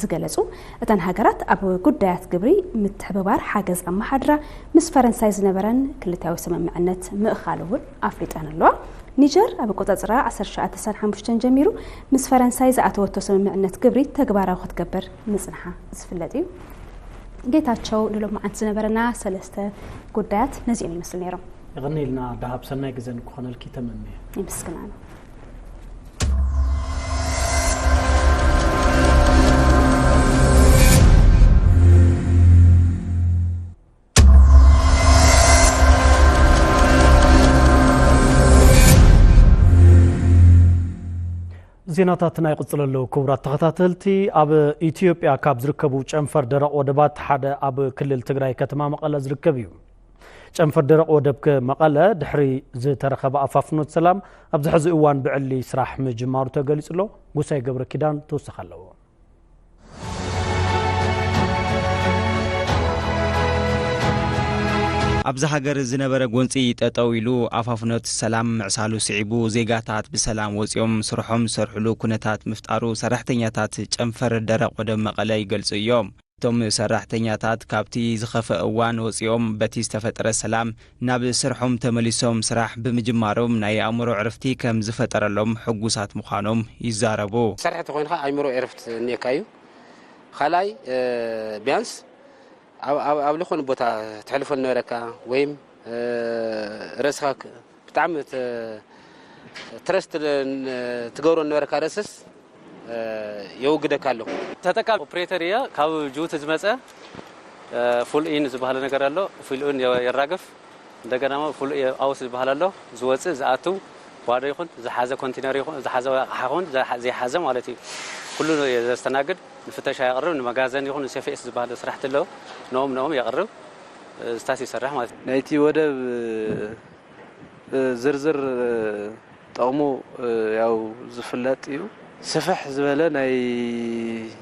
ዝገለጹ። እተን ሃገራት ኣብ ጉዳያት ግብሪ ምትሕብባር ሓገዝ ኣመሓድራ ምስ ፈረንሳይ ዝነበረን ክልቲያዊ ስምምዕነት ምእኻል እውን ኣፍሊጠን ኣለዋ። ኒጀር ኣብ ኣቆጻጽራ ዓሰርተ ትሽዓተ ስሳን ሓሙሽተን ጀሚሩ ምስ ፈረንሳይ ዝኣተወቶ ስምምዕነት ግብሪ ተግባራዊ ክትገብር ምጽንሓ ዝፍለጥ እዩ። ጌታቸው፣ ንሎማዓንቲ ዝነበረና ሰለስተ ጉዳያት ነዚኦም ይመስሉ ነይሮም። የቐንየልና ደሃብ፣ ሰናይ ግዜ ንክኾነልኪ ተመንየ። ይምስግናና። ዜናታትና ይቕጽሉ ኣለዉ። ክቡራት ተኸታተልቲ፣ ኣብ ኢትዮጵያ ካብ ዝርከቡ ጨንፈር ደረቕ ወደባት ሓደ ኣብ ክልል ትግራይ ከተማ መቐለ ዝርከብ እዩ። ጨንፈር ደረቕ ወደብ ከ-፣ መቐለ ድሕሪ ዝተረኸበ ኣፋፍኖት ሰላም ኣብዚ ሕዚ እዋን ብዕሊ ስራሕ ምጅማሩ ተገሊጹ ኣሎ። ጎሳይ ገብረ ኪዳን ተወሳኺ ኣለዎ። ኣብዚ ሃገር ዝነበረ ጎንጺ ጠጠው ኢሉ፣ ኣፋፍኖት ሰላም ምዕሳሉ ስዒቡ፣ ዜጋታት ብሰላም ወጺኦም ስርሖም ዝሰርሕሉ ኩነታት ምፍጣሩ ሰራሕተኛታት ጨንፈር ደረቕ ወደብ መቐለ ይገልጹ እዮም። እቶም ሰራሕተኛታት ካብቲ ዝኸፍአ እዋን ወጺኦም በቲ ዝተፈጠረ ሰላም ናብ ስርሖም ተመሊሶም ስራሕ ብምጅማሮም ናይ ኣእምሮ ዕርፍቲ ከም ዝፈጠረሎም ሕጉሳት ምዃኖም ይዛረቡ። ትሰርሕ ተኾይንካ ኣእምሮ ዕርፍቲ እኒኤካ እዩ። ካልኣይ፣ እ፣ ቢያንስ ኣብ፣ ኣብ፣ ኣብ ዝኾነ ቦታ ትሕልፎ ዝነበረካ ወይም፣ እ፣ ርእስኻ ክ-፣ ብጣዕሚ ት-፣ ትረስት ን-፣ ትገብሮ ዝነበረካ ርእስስ፣ እ፣ የውግደካ ኣሎ። ተጠቃሚ ኦፕሬተር እየ። ካብ ጅቡቲ ዝመጸ፣ እ፣ ፉል ኢን ዝበሃል ነገር ኣሎ። ፉል ኢን የ-፣ የራግፍ። እንደገና ሞ ፉል አውት ዝበሃል ኣሎ። ዝወጽእ ዝኣትው ባዶ ይኹን ዝሓዘ ኮንቴነር ይኹን ዝሓዘ ኣቕሓ ይኹን ዘይሓዘ ማለት እዩ። ኩሉ እየ ዘስተናግድ። ንፍተሻ የቕርብ፣ ንመጋዘን ይኹን ንሴፍኤስ ዝበሃል ስራሕቲ ኣለዉ። ነኦም ነኦም የቕርብ፣ እ፣ ስታስ ይሰርሕ ማለት እዩ። ናይቲ ወደብ፣ እ፣ ዝርዝር፣ እ፣ ጠቕሙ፣ እ፣ ያው ዝፍለጥ እዩ። ስፍሕ ዝበለ ናይ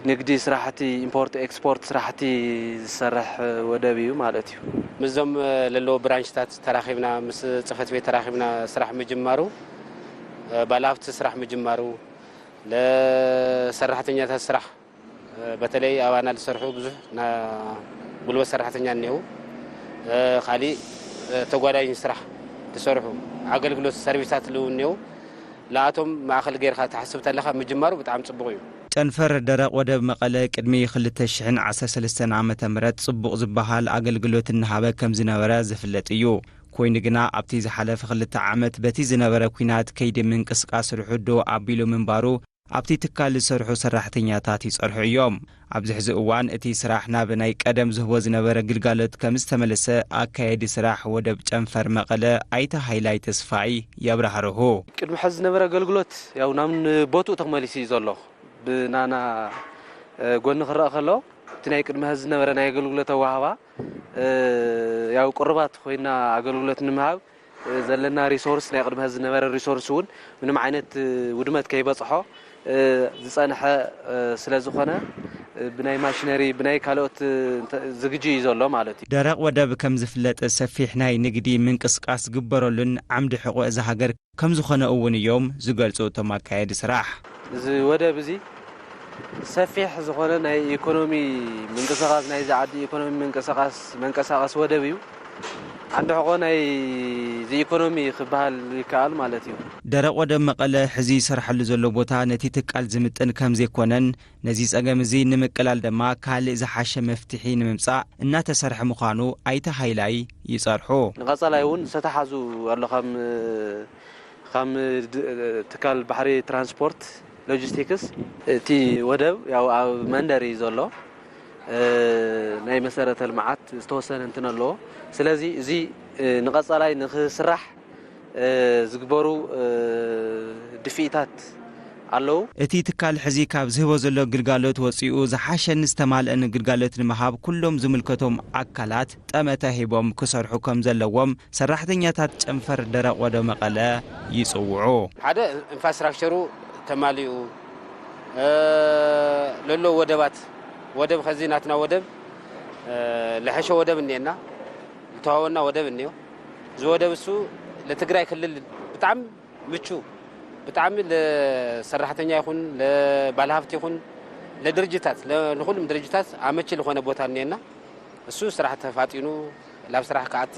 ንግዲ ስራሕቲ፣ ኢምፖርት ኤክስፖርት ስራሕቲ ዝሰርሕ ወደብ እዩ ማለት እዩ። ምስዞም፣ እ፣ ለለዎ ብራንችታት ተራኺብና፣ ምስ ጽሕፈት ቤት ተራኺብና ስራሕ ምጅማሩ፣ እ፣ ባለሃብቲ ስራሕ ምጅማሩ፣ ለሰራሕተኛታት ስራሕ፣ እ፣ በተለይ ኣባና ዝሰርሑ ብዙሕ ና-፣ ጉልበት ሰራሕተኛ እኒአው። እ፣ ካሊእ፣ እ፣ ተጓዳኝ ስራሕ ዝሰርሑ ኣገልግሎት ሰርቪሳት ልው እኒአው። ለኣቶም ማእኸል ጌርካ ትሓስብ ተለኻ ምጅማሩ ብጣዕሚ ጽቡቕ እዩ። ጨንፈር ደረቕ ወደብ መቐለ ቅድሚ ክልተ ሽሕን ዓሰርተ ሰለስተን ዓመተ ምህረት ጽቡቕ ዝበሃል ኣገልግሎት እናሃበ ከም ዝነበረ ዝፍለጥ እዩ። ኮይኑ ግና ኣብቲ ዝሓለፈ ክልተ ዓመት በቲ ዝነበረ ኲናት ከይዲ ምንቅስቃስ ስርሑ ደው ኣቢሉ ምንባሩ ኣብቲ ትካል ዝሰርሑ ሰራሕተኛታት ይጸርሑ እዮም። ኣብዚ ሕዚ እዋን እቲ ስራሕ ናብ ናይ ቀደም ዝህቦ ዝነበረ ግልጋሎት ከም ዝተመለሰ ኣካየዲ ስራሕ ወደብ ጨንፈር መቐለ ኣይተ ሃይላይ ተስፋይ የብራህርሁ። ቅድሚ ሕዚ ዝነበረ ኣገልግሎት ያው ናብ ቦትኡ ተመሊሱ እዩ ዘሎ። ብናና፣ እ፣ ጎኒ ክረኣ ከሎ እቲ ናይ ቅድሚ ሕዚ ዝነበረ ናይ ኣገልግሎት ኣወሃህባ፣ እ፣ ያው ቅሩባት ኮይና ኣገልግሎት ንምሃብ፣ እ፣ ዘለና ሪሶርስ፣ ናይ ቅድሚ ሕዚ ዝነበረ ሪሶርስ እውን ምንም ዓይነት፣ እ፣ ውድመት ከይበጽሖ፣ እ፣ ዝጸንሐ፣ እ፣ ስለ ዝኾነ፣ እ፣ ብናይ ማሽነሪ፣ ብናይ ካልኦት፣ እ፣ እንተ-፣ ዝግጁ እዩ ዘሎ ማለት እዩ። ደረቕ ወደብ ከም ዝፍለጥ ሰፊሕ ናይ ንግዲ ምንቅስቃስ ዝግበረሉን ዓምዲ ሕቖ እዛ ሃገር ከም ዝኾነ እውን እዮም ዝገልጹ እቶም ኣካየዲ ስራሕ። እዚ ወደብ እዚ ሰፊሕ ዝኾነ ናይ ኢኮኖሚ ምንቅስቓስ፣ ናይዚ ዓዲ ኢኮኖሚ ምንቅስቓስ፣ መንቀሳቐሲ ወደብ እዩ። ዓንዲ ሕቖ ናይ እዚ ኢኮኖሚ ክበሃል ይከኣል ማለት እዩ። ደረቕ ወደብ መቐለ ሕዚ ይሰርሐሉ ዘሎ ቦታ ነቲ ትካል ዝምጥን ከም ዘይኮነን፣ ነዚ ጸገም እዚ ንምቅላል ድማ ካልእ ዝሓሸ መፍትሒ ንምምጻእ እናተሰርሐ ምዃኑ ኣይተ ሃይላይ ይጸርሑ። ንቐጻላይ እውን ዝተተሓዙ ኣሎ፣ ከም፣ ከም ድ-፣ ትካል ባሕሪ ትራንስፖርት ሎጂስቲክስ። እቲ ወደብ ያው ኣብ መንደር እዩ ዘሎ። እ፣ ናይ መሰረተ ልምዓት ዝተወሰነ እንትን ኣለዎ። ስለዚ እዚ፣ እ፣ ንቐጻላይ ንክስራሕ፣ እ፣ ዝግበሩ፣ እ፣ ድፍኢታት ኣለዉ። እቲ ትካል ሕዚ ካብ ዝህቦ ዘሎ ግልጋሎት ወጺኡ ዝሓሸን ዝተማልአን ግልጋሎት ንምሃብ ኩሎም ዝምልከቶም ኣካላት ጠመተ ሂቦም ክሰርሑ ከም ዘለዎም ሰራሕተኛታት ጨንፈር ደረቕ ወደብ መቐለ ይጽውዑ። ሓደ ኢንፍራስትራክቸሩ ተማሊኡ፣ እ፣ ለሎ ወደባት፣ ወደብ ኸዚ ናትና ወደብ፣ እ፣ ለሐሸ ወደብ እኒኤና፣ ዝተዋወና ወደብ እኒኦ። እዚ ወደብ እሱ ለትግራይ ክልል ብጣዕሚ ምቹ፣ ብጣዕሚ ለሰራሕተኛ ይኹን፣ ለባለሃብቲ ይኹን፣ ለድርጅታት፣ ለ-፣ ለኹሉም ድርጅታት ኣመቺ ለኾነ ቦታ እኒኤና። እሱ ስራሕ ተፋጢኑ ላብ ስራሕ ክኣቲ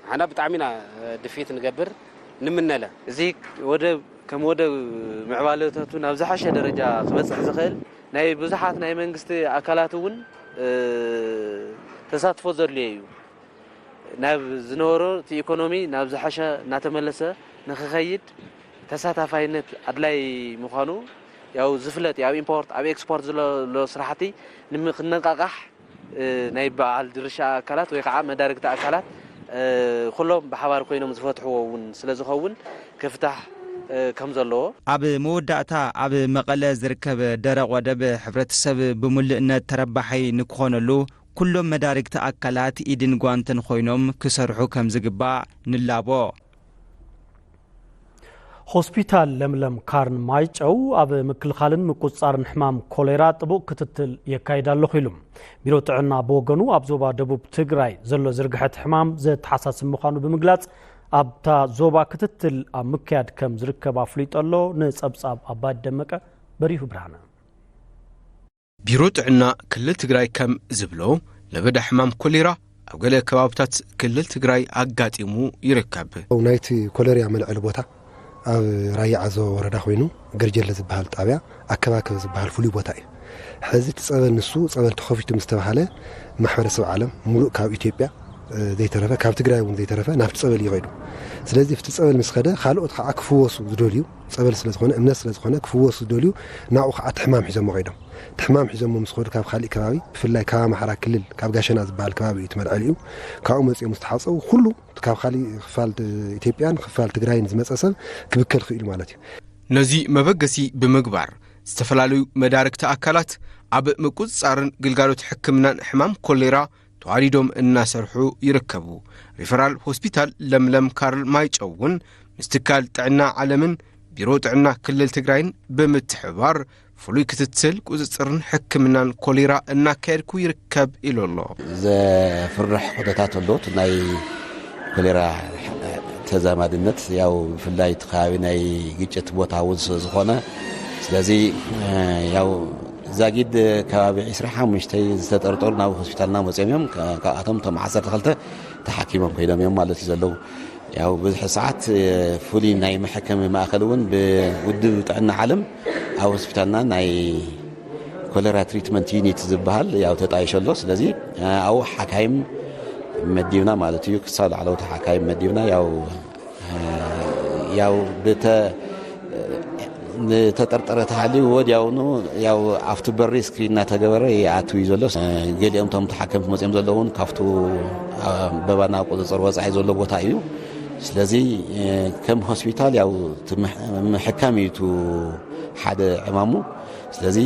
ንሕና ብጣዕሚ ኢና ድፍኢት ንገብር፣ ንምነለ። እዚ ወደብ ከም ወደብ ምዕባለታቱ ናብ ዝሓሸ ደረጃ ክበጽሕ ዝኽእል ናይ ብዙሓት ናይ መንግስቲ ኣካላት እውን፣ እ፣ ተሳትፎ ዘድልዮ እዩ። ናብ ዝነበሮ እቲ ኢኮኖሚ ናብ ዝሓሸ እናተመለሰ ንክኸይድ ተሳታፋይነት ኣድላይ ምዃኑ ያው ዝፍለጥ እዩ። ኣብ ኢምፖርት፣ ኣብ ኤክስፖርት ዘሎ፣ ዘሎ ስራሕቲ ንክነቃቃሕ፣ እ፣ ናይ በዓል ድርሻ ኣካላት ወይ ከዓ መዳርግቲ ኣካላት፣ እ፣ ኩሎም ብሓባር ኮይኖም ዝፈትሕዎ እውን ስለ ዝኸውን ክፍታሕ፣ እ፣ ከም ዘለዎ። ኣብ መወዳእታ ኣብ መቐለ ዝርከብ ደረቕ ወደብ ሕብረተሰብ ብምሉእነት ተረባሓይ ንክኾነሉ ኩሎም መዳርግቲ ኣካላት ኢድን ጓንትን ኮይኖም ክሰርሑ ከም ዝግባእ ንላቦ። ሆስፒታል ለምለም ካርን ማይጨው ኣብ ምክልኻልን ምቁጽጻርን ሕማም ኮሌራ ጥቡቕ ክትትል የካይድ ኣለኹ ኢሉ። ቢሮ ጥዕና ብወገኑ ኣብ ዞባ ደቡብ ትግራይ ዘሎ ዝርግሐት ሕማም ዘተሓሳስብ ምዃኑ ብምግላጽ ኣብታ ዞባ ክትትል ኣብ ምክያድ ከም ዝርከብ ኣፍሊጡ ኣሎ። ንጸብጻብ ኣባዲ ደመቀ በሪሁ ብርሃነ። ቢሮ ጥዕና ክልል ትግራይ ከም ዝብሎ፣ ለበዳ ሕማም ኮሌራ ኣብ ገለ ከባብታት ክልል ትግራይ ኣጋጢሙ ይርከብ። ናይቲ ኮለርያ መልዕሊ ቦታ ኣብ ራያ ዓዘቦ ወረዳ ኮይኑ ገርጀለ ዝበሃል ጣብያ ኣከባከብ ዝበሃል ፍሉይ ቦታ እዩ። ሕዚ እቲ ጸበል ንሱ ጸበል ተኸፊቱ ምስ ተባሃለ ማሕበረሰብ ዓለም ሙሉእ ካብ ኢትዮጵያ ዘይተረፈ ካብ ትግራይ እውን ዘይተረፈ ናብቲ ጸበል እዩ ከይዱ። ስለዚ እቲ ጸበል ምስ ኸደ ካልኦት ከዓ ክፍወሱ ዝደልዩ ጸበል ስለዝኾነ እምነት ስለዝኾነ ክፍወሱ ዝደልዩ ናብኡ ከዓ እቲ ሕማም ሒዞሞ ከይዶም። እቲ ሕማም ሒዞሞ ምስ ኸዱ ካብ ካሊእ ከባቢ ብፍላይ ካብ ኣምሓራ ክልል ካብ ጋሸና ዝበሃል ከባቢ እዩ እቲ መልዐሊኡ ካብኡ መፂኦም ዝተሓፀቡ ኩሉ ካብ ካሊእ ክፋል ኢትዮጵያን ክፋል ትግራይን ዝመፀ ሰብ ክብከል ክኢሉ ማለት እዩ። ነዚ መበገሲ ብምግባር ዝተፈላለዩ መዳርግቲ ኣካላት ኣብ ምቁፅፃርን ግልጋሎት ሕክምናን ሕማም ኮሌራ ተዋዲዶም እናሰርሑ ይርከቡ። ሪፈራል ሆስፒታል ለምለም ካርል ማይጨው እውን ምስ ትካል ጥዕና ዓለምን ቢሮ ጥዕና ክልል ትግራይን ብምትሕብባር ፍሉይ ክትትል ቁፅፅርን ሕክምናን ኮሌራ እናካየድኩ ይርከብ ኢሉ ኣሎ። ዘፍርሕ ኩነታት ኣሎ። እቲ ናይ ኮሌራ ተዛማድነት ያው ብፍላይ እቲ ከባቢ ናይ ግጭት ቦታ እውን ስለዝኾነ ስለዚ ያው ዛጊድ ከባቢ ዕስራ ሓሙሽተ ዝተጠርጠሩ ናብ ሆስፒታልና መፅኦም እዮም። ካብኣቶም እቶም ዓሰርተ ክልተ ተሓኪሞም ኮይኖም እዮም ማለት እዩ ዘለዉ። ያው ብዙሕ ሰዓት ፍሉይ ናይ መሐከሚ ማእከል እውን ብውድብ ጥዕና ዓለም ኣብ ሆስፒታልና ናይ ኮለራ ትሪትመንት ዩኒት ዝበሃል ያው ተጣይሾ ኣሎ። ስለዚ ኣብኡ ሓካይም መዲብና ማለት እዩ። ክሳብ ላዕለዎት ሓካይም መዲብና ያው ያው ብተ ዝተጠርጠረ ተሃልዩ ወዲያውኑ ያው ኣብቲ በሪ ስክሪን እናተገበረ ይኣትው እዩ ዘሎ። ገሊኦም እቶም ተሓከምቲ መፅኦም ዘለዉ እውን ካብቱ በባና ቁፅፅር ወፃኢ ዘሎ ቦታ እዩ። ስለዚ ከም ሆስፒታል ያው ምሕካም እዩ ሓደ ዕማሙ። ስለዚ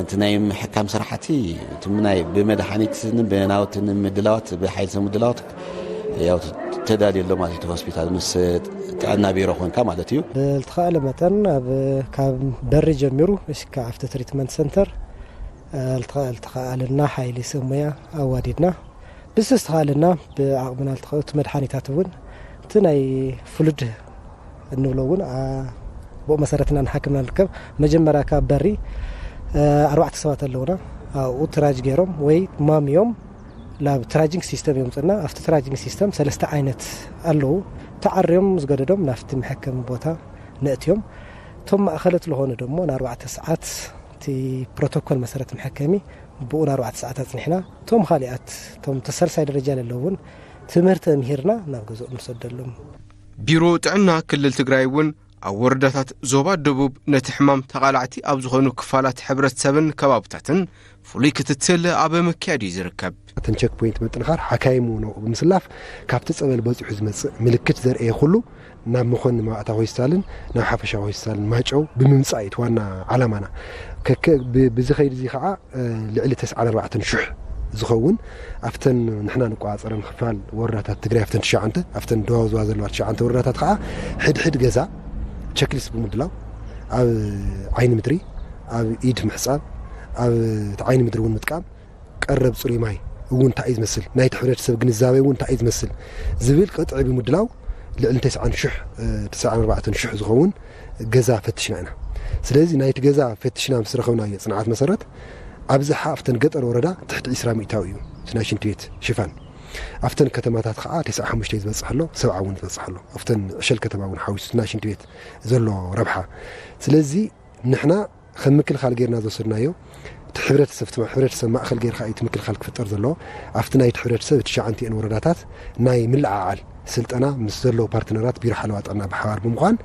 እቲ ናይ ምሕካም ስራሕቲ እቲ ናይ ብመድሓኒትን ብናውትን ምድላዋት ብሓይልትን ምድላዋት ያው ተዳልዩ ኣሎ ማለት እዩ። ሆስፒታል ምስ ጥዕና ቢሮ ኮንካ ማለት እዩ። ብልተኻእለ መጠን ኣብ ካብ በሪ ጀሚሩ እስካ ኣብቲ ትሪትመንት ሰንተር ልተኻእልና ሓይሊ ሰብ ሞያ ኣዋዲድና ብዝተኻእለና ብዓቕምና ልተኸእቲ መድሓኒታት እውን እቲ ናይ ፍሉድ እንብሎ እውን ብኡ መሰረት ኢና ንሓክምና ንርከብ። መጀመርያ ካብ በሪ ኣርባዕተ ሰባት ኣለውና ኣብኡ ትራጅ ገይሮም ወይ ማምዮም ናብ ትራጂንግ ሲስተም የምፅና። ኣብቲ ትራጂንግ ሲስተም ሰለስተ ዓይነት ኣለዉ። ተዓርዮም ዝገደዶም ናብቲ መሐከሚ ቦታ ነእትዮም። እቶም ማእኸለት ዝኾኑ ደሞ ንኣርባዕተ ሰዓት እቲ ፕሮቶኮል መሰረት መሐከሚ ብኡ ንኣርባዕተ ሰዓት ኣፅኒሕና። እቶም ካሊኣት እቶም ተሳልሳይ ደረጃ ለለውን ትምህርቲ ምሂርና ናብ ገዝኦም ንሰደሎም። ቢሮ ጥዕና ክልል ትግራይ እውን ኣብ ወረዳታት ዞባ ደቡብ ነቲ ሕማም ተቓላዕቲ ኣብ ዝኾኑ ክፋላት ሕብረተሰብን ከባብታትን ፍሉይ ክትትል ኣብ ምክያድ እዩ ዝርከብ። እተን ቸክ ፖይንት ምጥንኻር ሓካይም እውን ብምስላፍ ካብቲ ፀበል በፂሑ ዝመፅእ ምልክት ዘርእየ ኩሉ ናብ መኾኒ ማእታ ሆስፒታልን ናብ ሓፈሻ ሆስፒታልን ማጨው ብምምፃእ እዩ ዋና ዓላማና። ብዚ ከይድ እዚ ከዓ ልዕሊ ተስዓን ኣርባዕተን ሽሕ ዝኸውን ኣብተን ንሕና ንቆፃፀረን ክፋል ወረዳታት ትግራይ ኣብተን ትሽዓንተ ኣብተን ደዋዝዋ ዘለዋ ትሽዓንተ ወረዳታት ከዓ ሕድሕድ ገዛ ቸክሊስት ብምድላው ኣብ ዓይኒ ምድሪ ኣብ ኢድ ምሕፃብ ኣብ ዓይኒ ምድሪ እውን ምጥቃም ቀረብ ፅሩይ ማይ እውን እንታይ እዩ ዝመስል ናይቲ ሕብረተሰብ ግንዛቤ እውን እንታይ እዩ ዝመስል ዝብል ቅጥዒ ብምድላው ልዕሊ ተስዓን ሽሕ ተስዓን ኣርባዕተን ሽሕ ዝኸውን ገዛ ፈትሽና ኢና። ስለዚ ናይቲ ገዛ ፈትሽና ምስ ረኸብናዮ ፅንዓት መሰረት ኣብዝሓ ኣብተን ገጠር ወረዳ ትሕቲ ዒስራ ሚእታዊ እዩ እቲ ናይ ሽንቲ ቤት ሽፋን። ኣብተን ከተማታት ከዓ ተስዓ ሓሙሽተ ዝበፅሕ ኣሎ፣ ሰብዓ እውን ዝበፅሕ ኣሎ። ኣብተን ዕሸል ከተማ እውን ሓዊሱ ናይ ሽንቲ ቤት ዘሎ ረብሓ። ስለዚ ንሕና ከም ምክልኻል ጌርና ዝወሰድናዮ እቲ ሕብረተሰብ እቲ ሕብረተሰብ ማእኸል ጌርካ እዩ እቲ ምክልኻል ክፍጠር ዘለዎ። ኣብቲ ናይቲ ሕብረተሰብ እቲ ትሽዓንቲኤን ወረዳታት ናይ ምልዓዓል ስልጠና ምስ ዘለዉ ፓርትነራት ቢሮ ሓለዋ ጥዕና ብሓባር ብምዃን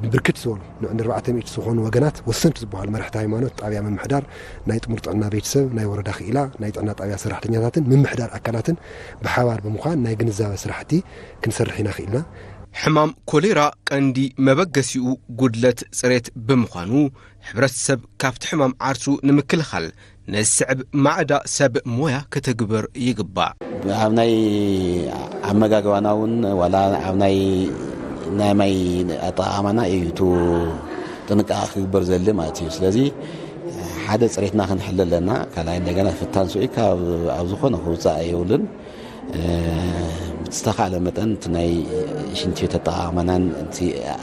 ንብርክት ዝበሉ ንዕን ኣርባዕተ ሚእቲ ዝኾኑ ወገናት ወሰንቲ ዝበሃሉ መራሕቲ ሃይማኖት፣ ጣብያ ምምሕዳር፣ ናይ ጥሙር ጥዕና ቤተሰብ፣ ናይ ወረዳ ክኢላ፣ ናይ ጥዕና ጣብያ ሰራሕተኛታትን ምምሕዳር ኣካላትን ብሓባር ብምዃን ናይ ግንዛበ ስራሕቲ ክንሰርሕ ኢና ክኢልና። ሕማም ኮሌራ ቀንዲ መበገሲኡ ጉድለት ፅሬት ብምዃኑ ሕብረተሰብ ካብቲ ሕማም ዓርሱ ንምክልኻል ነዚ ስዕብ ማዕዳ ሰብ ሞያ ክትግብር ይግባእ። ኣብ ናይ ኣመጋግባና እውን ዋላ ኣብ ናይ ናይ ማይ ኣጠቓቕማና እዩ እቲ ጥንቃቐ ክግበር ዘድሊ ማለት እዩ። ስለዚ ሓደ ፅሬትና ክንሕል ኣለና። ካልኣይ እንደገና ፍታን ስዒካ ኣብ ዝኾነ ክውፃእ የብሉን። ብዝተኻእለ መጠን እቲ ናይ ሽንቲ ቤት ኣጠቓቕማናን እቲ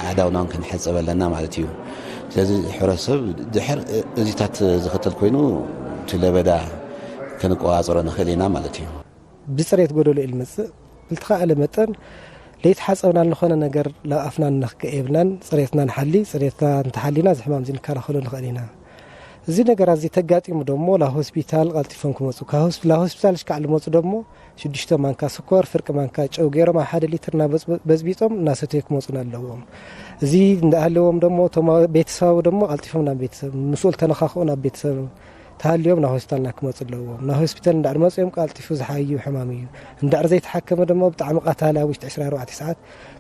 ኣእዳውናን ክንሕፀብ ኣለና ማለት እዩ። ስለዚ ሕብረተሰብ ድሕር እዚታት ዝኽተል ኮይኑ እቲ ለበዳ ክንቆጻጸሮ ንኽእል ኢና ማለት እዩ። ብጽሬት ጎደሎ እዩ ዝመጽእ። ብልተኻእለ መጠን ለይተሓጸብና ዝኾነ ነገር ናብ ኣፍና ንኽከየብናን ጽሬትና ንሓሊ። ጽሬትና እንተሓሊና እዚ ሕማም እዚ ንከላኸሎ ንኽእል ኢና። እዚ ነገር እዚ ተጋጢሙ ደሞ ናብ ሆስፒታል ቀልጢፎም ክመጹ፣ ካብ ሆስፒ-፣ ናብ ሆስፒታል ሽካዕ ልመጹ ደሞ ሽዱሽተ ማንካ ስኮር፣ ፍርቂ ማንካ ጨው ገይሮም ኣብ ሓደ ሊትር እናበጽ-፣ በጽቢጾም እናሰተዩ ክመጹን ኣለዎም። እዚ እንዳሃለዎም ደሞ እቶም ቤተሰብ ደሞ ቀልጢፎም ናብ ቤተሰብ፣ ምስኡ ተነኻኽኡ ናብ ቤተሰብ ተሃልዮም ናብ ሆስፒታልና ክመጹ ኣለዎም። ናብ ሆስፒታል እንዳዕር መጽኦም ቀልጢፉ ዝሓዩ ሕማም እዩ። እንዳዕር ዘይተሓከመ ደሞ ብጣዕሚ ቀታሊ ኣብ ውሽጢ ዕስራን ኣርባዕተን ሰዓት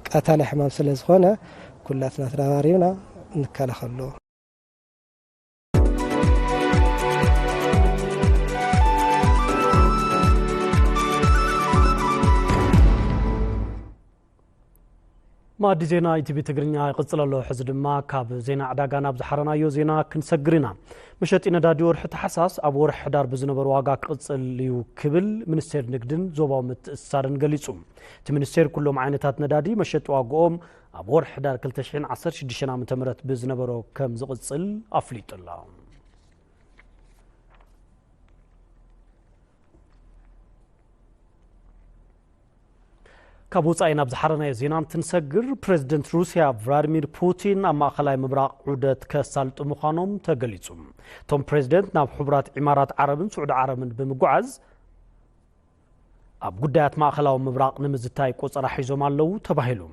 ቀታሊ ሕማም ስለ ዝኾነ ኩላትና ተራባሪብና ንከላኸሎ። መኣዲ ዜና ኢቲቪ ትግርኛ ይቕጽል ኣሎ። ሕዚ ድማ ካብ ዜና ዕዳጋ ናብ ዝሓረናዮ ዜና ክንሰግር ኢና። መሸጢ ነዳዲ ወርሒ ታሕሳስ ኣብ ወርሒ ሕዳር ብዝነበረ ዋጋ ክቕጽል እዩ ክብል ሚኒስቴር ንግድን ዞባዊ ምትእስሳርን ገሊጹ። እቲ ሚኒስቴር ኩሎም ዓይነታት ነዳዲ መሸጢ ዋግኦም ኣብ ወርሒ ሕዳር ክልተ ሽሕን ዓሰርተ ሽዱሽተን ዓመተ ምህረት ብዝነበሮ ከም ዝቕጽል ኣፍሊጡ ኣሎ። ካብ ወጻኢ ናብ ዝሓረናዮ ዜና እንትንሰግር፣ ፕሬዚደንት ሩስያ ቭላዲሚር ፑቲን ኣብ ማእኸላይ ምብራቕ ዑደት ከሳልጡ ምዃኖም ተገሊጹ። እቶም ፕሬዚደንት ናብ ሕቡራት ኢማራት ዓረብን ስዑዲ ዓረብን ብምጉዓዝ፣ ኣብ ጉዳያት ማእኸላዊ ምብራቕ ንምዝታይ ቆጸራ ሒዞም ኣለዉ ተባሂሉ።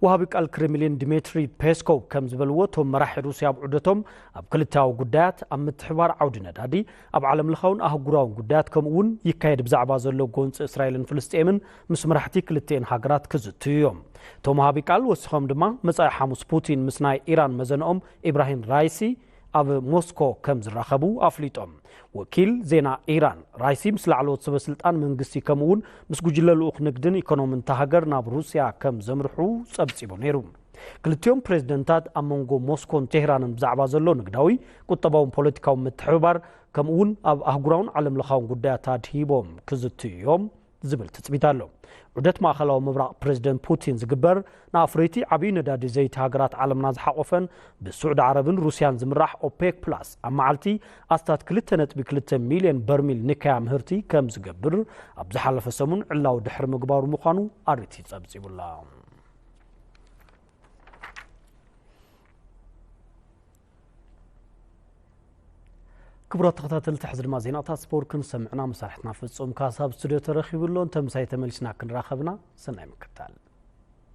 ወሃቢ ቃል ክሬምሊን ዲሚትሪ ፔስኮቭ ከም ዝበልዎ፣ እቶም መራሒ ሩስያ ኣብ ዑደቶም ኣብ ክልተያዊ ጉዳያት፣ ኣብ ምትሕብባር ዓውዲ ነዳዲ፣ ኣብ ዓለምለኻውን ኣህጉራውን ጉዳያት፣ ከምኡ እውን ይካየድ ብዛዕባ ዘሎ ጎንፂ እስራኤልን ፍልስጤምን ምስ መራሕቲ ክልቲኤን ሃገራት ክዝትዩ እዮም። እቶም ወሃቢ ቃል ወሲኾም ድማ፣ መጻኢ ሓሙስ ፑቲን ምስ ናይ ኢራን መዘንኦም ኢብራሂም ራይሲ ኣብ ሞስኮ ከም ዝራኸቡ ኣፍሊጦም። ወኪል ዜና ኢራን፣ ራይሲ ምስ ላዕለዎት ሰበ ስልጣን መንግስቲ ከምኡ እውን ምስ ጉጅለ ልኡኽ ንግድን ኢኮኖምን እታ ሃገር ናብ ሩስያ ከም ዘምርሑ ጸብጺቡ ነይሩ። ክልቲኦም ፕሬዝደንታት ኣብ መንጎ ሞስኮን ቴህራንን ብዛዕባ ዘሎ ንግዳዊ፣ ቁጠባውን ፖለቲካውን ምትሕብባር፣ ከምኡ እውን ኣብ ኣህጉራውን ዓለምለኻውን ጉዳያት ኣድሂቦም ክዝትዩ እዮም ዝብል ትጽቢት ኣሎ። ዑደት ማእኸላዊ ምብራቕ ፕሬዝደንት ፑቲን ዝግበር፣ ንኣፍረይቲ ዓብዪ ነዳዲ ዘይቲ ሃገራት ዓለምና ዝሓቖፈን ብስዑዲ ዓረብን ሩስያን ዝምራሕ ኦፔክ ፕላስ ኣብ መዓልቲ ኣስታት ክልተ ነጥቢ ክልተ ሚልዮን በርሚል ንካያ ምህርቲ ከም ዝገብር ኣብ ዝሓለፈ ሰሙን ዕላዊ ድሕሪ ምግባሩ ምዃኑ ኣርቲ ጸብጺቡላ። ክቡራት ተኸታተልቲ፣ ሕዚ ድማ ዜናታት ስፖርት ክንሰምዕና መሳርሕትና ፍጹም ካሳ ኣብ ስቱድዮ ተረኺቡ ኣሎ። እንተ ምሳይ ተመሊስና ክንራኸብና፣ ሰናይ ምክታል።